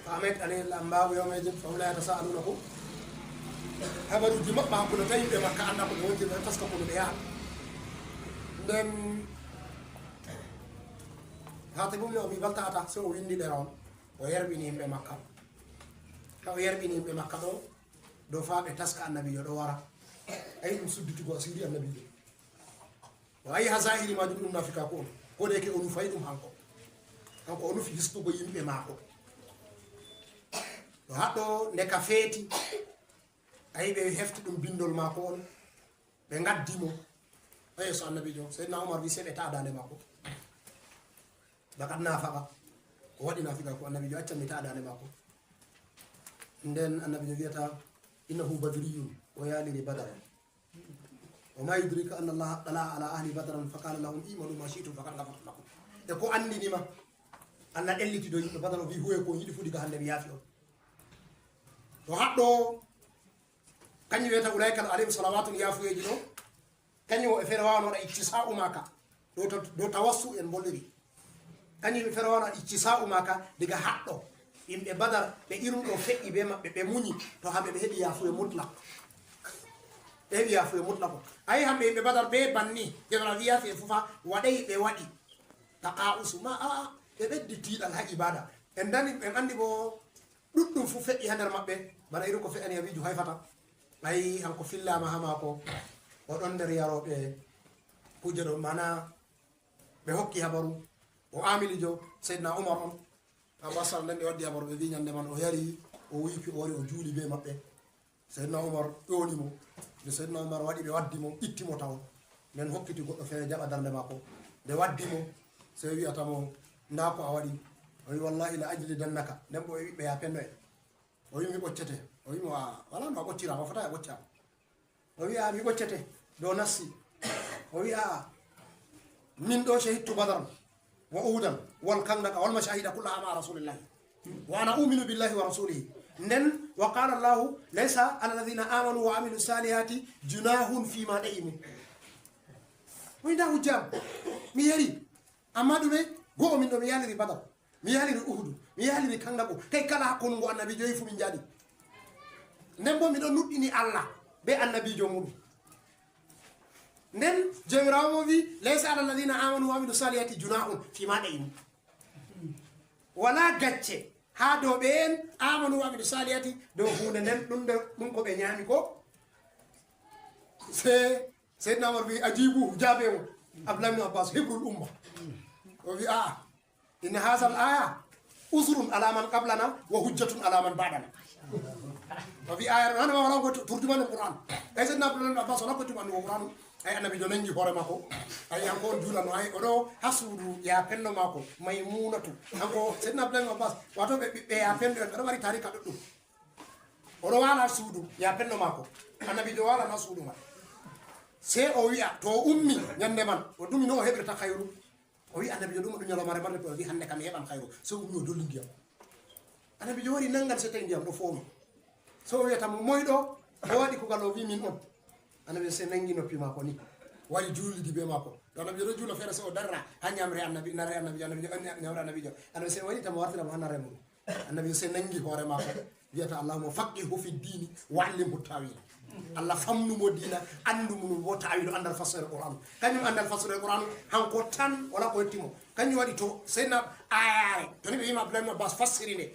Fa amayt alayhi al-anba'u yawma idhin fa hum la yatasaaluna ko. Habaruuji maɓɓa hakkunde tawi yimɓe Makka annda ko ɓe wontiri, ɓe taska ko no ɓe yaha. Nden Hatib ibn Abi Balta'ata, sey o windi ɗereewol on. O yerɓini yimɓe Makka. Ka o yerɓini yimɓe Makka ɗo, dow faa ɓe taska Annabiijo ɗo wara. Ayi ɗum sudditugo asiiri Annabiijo. O ayi haa zahiri maajum ɗum naafikaaku on. Ko de ke o nufaay ɗum hanko. Hanko o nufi hisnugo yimɓe maako. Ɗo haɗɗo nde ka feeti. Ayi ɓe hefti ɗum bindol maako on. Ɓe ngaddi mo haa yeeso Annabiijo. Seydina Umar wi sey ɓe ta'a daande maako. Laqad naafaqa. O waɗi naafikaaku, Annabiijo acca mi ta'a daande maako. Nden Annabiijo wiyata, "Innahu badriyyun." O yaaliri Badar. "Wa ma yudrika anna Allaha tala ala ahli badrin fa qala lahum i'malu ma shi'tum faqad ghafartu lakum." E ko andini ma? Allah ɗelliti dow yimɓe Badar, o wi huwe ko on yiɗi fu, diga hande mi yaafi on. To haɗɗo Kanjum wiyata ulaa'ika alayhim salawatun, yaafuyeeji ɗo. Kanjum o e feere waawano waɗa iccisa'u maaka. Ɗo ta-, ɗo tawassu en mbolliri. Kanjum e feere waawano waɗa iccisa'u maaka diga haɗɗo. Yimɓe Badar, ɓe irum ɗo feƴƴi be maɓɓe, ɓe muñi. To hamɓe ɓe heɓi yaafuye mutlaq. Ɓe heɓi yaafuye mutlaq. Ayi hamɓe yimɓe Badar be banni, Jabra wi yaafuye fufa, waɗay ɓe waɗi. Taqa'usu ma, a'a, ɓe ɓeddi tiiɗal ha ibada. En dani, en andi bo, ɗuɗɗum fu feƴƴi ha nder maɓɓe, bana irin ko feƴƴani Abi Juhayfata. Ayi, hanko fillaama ha maako, o ɗon nder yarooɓe kuje ɗo, mana ɓe hokki habaru, o amilijo Seydina Umar on. Abu Asal nden ɓe waddi habaru, ɓe wi ñande man o yari, o wuyki, o wari, o juuli be maɓɓe. Seydina Umar ƴooni mo. Nde Seydina Umar waɗi, ɓe waddi mo, itti mo tawon. Nden hokkiti goɗɗo feere jaɓa darnde maako. Nde waddi mo, sey wi'ata mo, "Ndaa ko a waɗi." O wi, "Wallahi la ajlidannaka." Nden bo o wi ɓe, "Ya penno en." O wi, "Mi ɓoccete." O wi mo, "A, wala no a ɓoccira, a fotaay a ɓoccira." O wi, "A, mi ɓoccete dow nassi." O wi, "A, min ɗo shahidtu Badran wa Uhudan wal Khandaqa wal mashahida kullaha ma'a Rasulillahi. Wa ana u'minu billahi wa rasulihi." Nden, "Wa qala Allahu, laysa ala alladhina amanu wa amilu salihati junahun fima da'imu." O wi, "Ndaa hujja am. Mi yari. Amma ɗume? Go'o min ɗo mi yaliri Badar. Mi yaliri Uhudu. Mi yaliri Kandaqu. Kay kala hakkunde ngo Annabiijo yehi fu min njaɗi. Nden bo mi ɗon nuɗɗini Allah be Annabiijo muɗum." Nden Jawmiraawo mo wi, "Laysa ala alladhina amanu wa amilu salihati junahun fima da'imu." Wala gacce haa dow ɓe en amanu wa amilu salihati, dow huunde nden ɗum nder ɗum ko ɓe ñaami ko. Se Seydina Umar wi, "Ajibu, jaabe mo." Abdullah ibn Abbas, hibrul umma. O wi, "A'a. Inna hazal aya usrun ala man qablana wa hujjatun ala man ba'dana." O wi, "Aya ɗo, hande ma wala ko turjuman Qur'an." Ay Seydina Abdullah ibn Abbas wala ko turjuman Qur'an. Ay Annabiijo nangi hoore maako. Ay hanko on juulano, ay o ɗo ha suudu ya penno maako Maymunatu. Hanko Seydina Abdullah ibn Abbas, wato ɓe, ɓe ya penno, ɓe ɗo mari tarika ɗuɗɗum. O ɗo waala suudu ya penno maako. Annabiijo waala na suudu man. Sey o wi'a, to o ummi ñande man, o ɗumi no o heɓirta khayru. O wi Annabiijo ɗum, ɗum ñalawmaare marde, o wi, "Hannde kam mi heɓan khayru." So o ummi o dolli ndiyam. Annabiijo wari nangan sey tawi ndiyam ɗo foomi. So o wiyata mo, "Moy ɗo? Mo waɗi kugal?" O wi, "Min on." Annabiijo sey nangi noppi maako ni. Wari juulidi be maako. To Annabiijo ɗo juula feere, sey o darra ha ñamre Annabi, nare Annabiijo, Annabiijo, ñamre Annabiijo. Annabiijo sey waylita mo wartira mo ha nare mum. Annabiijo sey nangi hoore maako. Wiyata, "Allahumma faqqihhu fi ddini wa allimhu ta'wila." Allah famnu mo diina, andu mo bo ta'wilu, andal fassude Qur'an. Kañum andal fassude Qur'an, hanko tan wala ko yetti mo. Kañum waɗi to Seydina ayare, to ni ɓe wi'ima Abdullah ibn Abbas fassiri nde,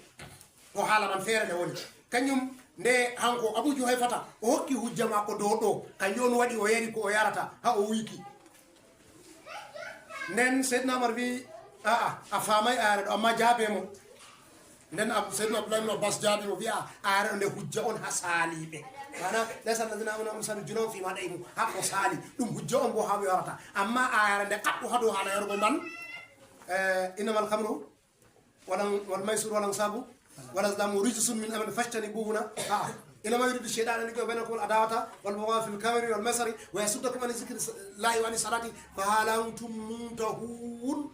to haala man feere nde woni. Kañum Nde hanko Abu Juhayfata, o hokki hujja maako dow ɗo, kanjum on waɗi o yari ko o yarata, haa o wuyki. Nden Seydina Umar wi, "A'a, a faamay ayare ɗo, amma jaabe mo." Nden Ab-, Seydina Abdullahi ibn Abbas jaabi mo, wi'a, "Ayare ɗo nde hujja on haa saaliiɓe." Maana, "Laysa alladhina amanu wa amilu salihati junahun fima ta'imu." Haa ko saali, ɗum hujja on bo haa ɓe warata. Amma ayare nde kaɓɓu haa dow haala yarugo man, eh, "Innamal khamru wal, wal maisiru wal ansabu wal azlamu rijsun min amali fajtanibuhu." A'a. "Innama yuridu shaytanu an yuqi'a bainakumul adawata wal baghdha'a fil khamri wal maisiri wa yasuddakum an zikrillahi wa anis salati fa hal antum muntahun.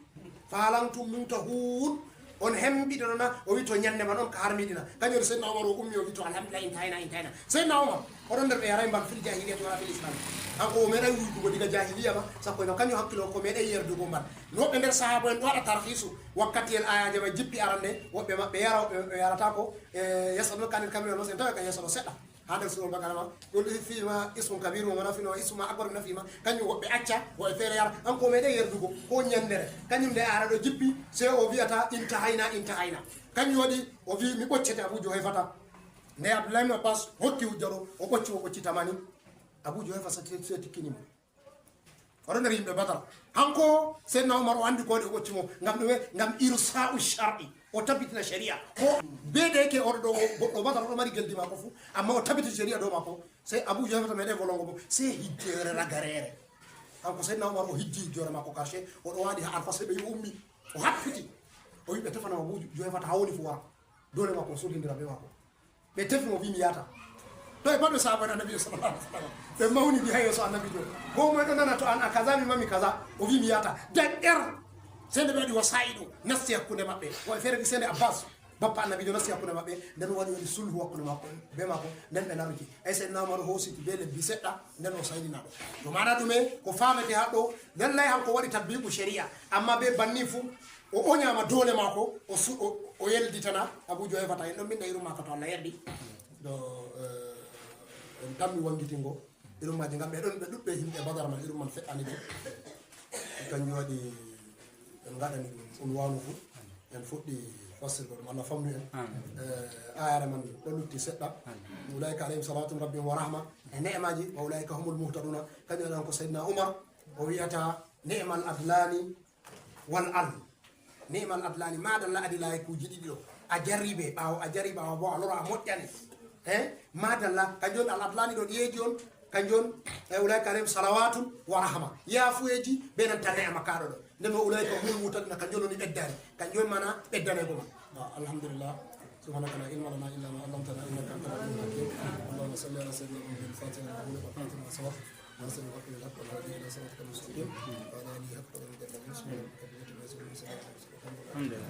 Fa hal antum muntahun." On hembiɗo na, o wi to nyande man on ka harmiɗina. Kanjum Seydina Umar o ummi o wi to alhamdulillah intahayna, intahayna. Seydina Umar, oɗon nder ɓe yaray mbal fil jahiliyyati wala fil islam. Hanko o meeɗay wuykugo diga jahiliya ma, sakko e no kanjum hakkilo ko meeɗay yerdugo mbal. Woɓɓe nder sahaaba en ɗo waɗa tarhiisu, wakkati el ayaaje may jippi arande, woɓɓe maɓɓe yara, woɓɓe maɓɓe yarata ko, e, "Yas'alunaka anil khamri wal maisir", en tawa ka yeeso ɗo seɗɗa. Haa nder Suuratul Baqara ma, "Qul fihima ismun kabirun wa manafi'u lin-nas wa ismuhuma akbaru min naf'ihima." Kanjum woɓɓe acca, woɓɓe feere yara. Hanko o meeɗay yerdugo, ko nyannere. Kanjum nde arano jippi, sey o wi'ata, "Intahayna, intahayna." Kanjum waɗi o wi, "Mi ɓoccete Abu Juhayfata." Nde Abdullahi ibn Abbas hokki hujja ɗo, o ɓocci, o ɓocci tamani. Abu Juhayfa sa-, sey tikkini mo. Oɗo nder yimɓe Badar. Hanko, Seydina Umar o anndi ko waɗi o ɓocci mo. Ngam ɗume? Ngam irsa'u shar'i. O tabbitina shari'a. Ko be da yake oɗo ɗo, goɗɗo Badar oɗo mari geldi maako fu. Amma o tabbitini shari'a dow maako. Sey Abu Juhayfata meeɗay volongo mo. Sey hijjoore ragareere. Hanko Seydina Umar o hijji hijjoore maako karshe. Oɗo waɗi haa Arfa sey ɓe yi o ummi. O happiti. O wi ɓe tefana mo Abu Juhayfata haa woni fu wara. Doole maako o sodindira be maako. Ɓe tefi mo, wi mi yata. To e pat ɓe sahaaba en Annabi sallallahu alaihi wasallam. Ɓe mawni bi haa yeeso Annabi jo. Ko moy ɗo nana to an a kaza mi mami kaza. O wi mi yata. Da er. Sende ɓe waɗi wasa'idu nasti hakkunde maɓɓe. Woɓɓe feere wi sende Abbas. Bappa Annabi jo nasti hakkunde maɓɓe. Nden waɗi waɗi sulhu hakkunde maɓɓe. Be maako. Nden ɓe naruki. Ay Seydina Umar hoositi be lebbi seɗɗa. Nden o saydina ɗo. To maana ɗume ko faamete haa ɗo. Lallay hanko waɗi tatbiqu shari'a. Amma be banni fu. O, o ñaama doole maako, o su-, o, o yelditana Abu Juhayfata. En ɗon mbinda irum maaka to Allah yerɗi. Ɗo, eh, en tammi wanngitingo irum maaji, ngam ɓe ɗon ɓe ɗuɗɓe yimɓe Badar man, irum man fe'ani ɓe. Kanjum waɗi en ngaɗani ɗum unwanu fu. En fuɗɗi fassirgo ɗum, Allah famnu en. Amin. Eh, ayare man ɗo lutti seɗɗa. Amin. Ulaika alayhim salawatun rabbihim wa rahma. E ne'emaji, wa ulaika humul muhtaduna. Kanjum waɗi on ko Seydina Umar, o wi'ata, "Ni'mal adlani wal adl." Ni'mal adlani, madalla adilaakuuji ɗiɗi ɗo. A jarribe, ɓaawo a jarribe, ɓaawo bo a lora a moƴƴani. Eh? Madalla, kanjum on al adlani ɗo ɗiyeeji on, kanjum on, eh, ulaika alayhim salawatun wa rahma. Yaafuyeeji, be nanta ne'ama kaaɗo ɗo. Nden o ulaika humul muhtaduna, kanjum on woni ɓeddaari. Kanjum on mana ɓeddaneego ma. Ah, alhamdulillah. Subhanaka la ilma lana illa ma allamtana innaka antal alimul hakim. Allahumma salli ala sayyidina Muhammadin al-fatih lima ughliqa wal khatim lima sabaq. ناصر الحق بالحق والهادي إلى صراطك المستقيم وعلى آله حق قدره ومقداره العظيم. سبحان ربك رب العزة عما يصفون وسلام على المرسلين والحمد لله.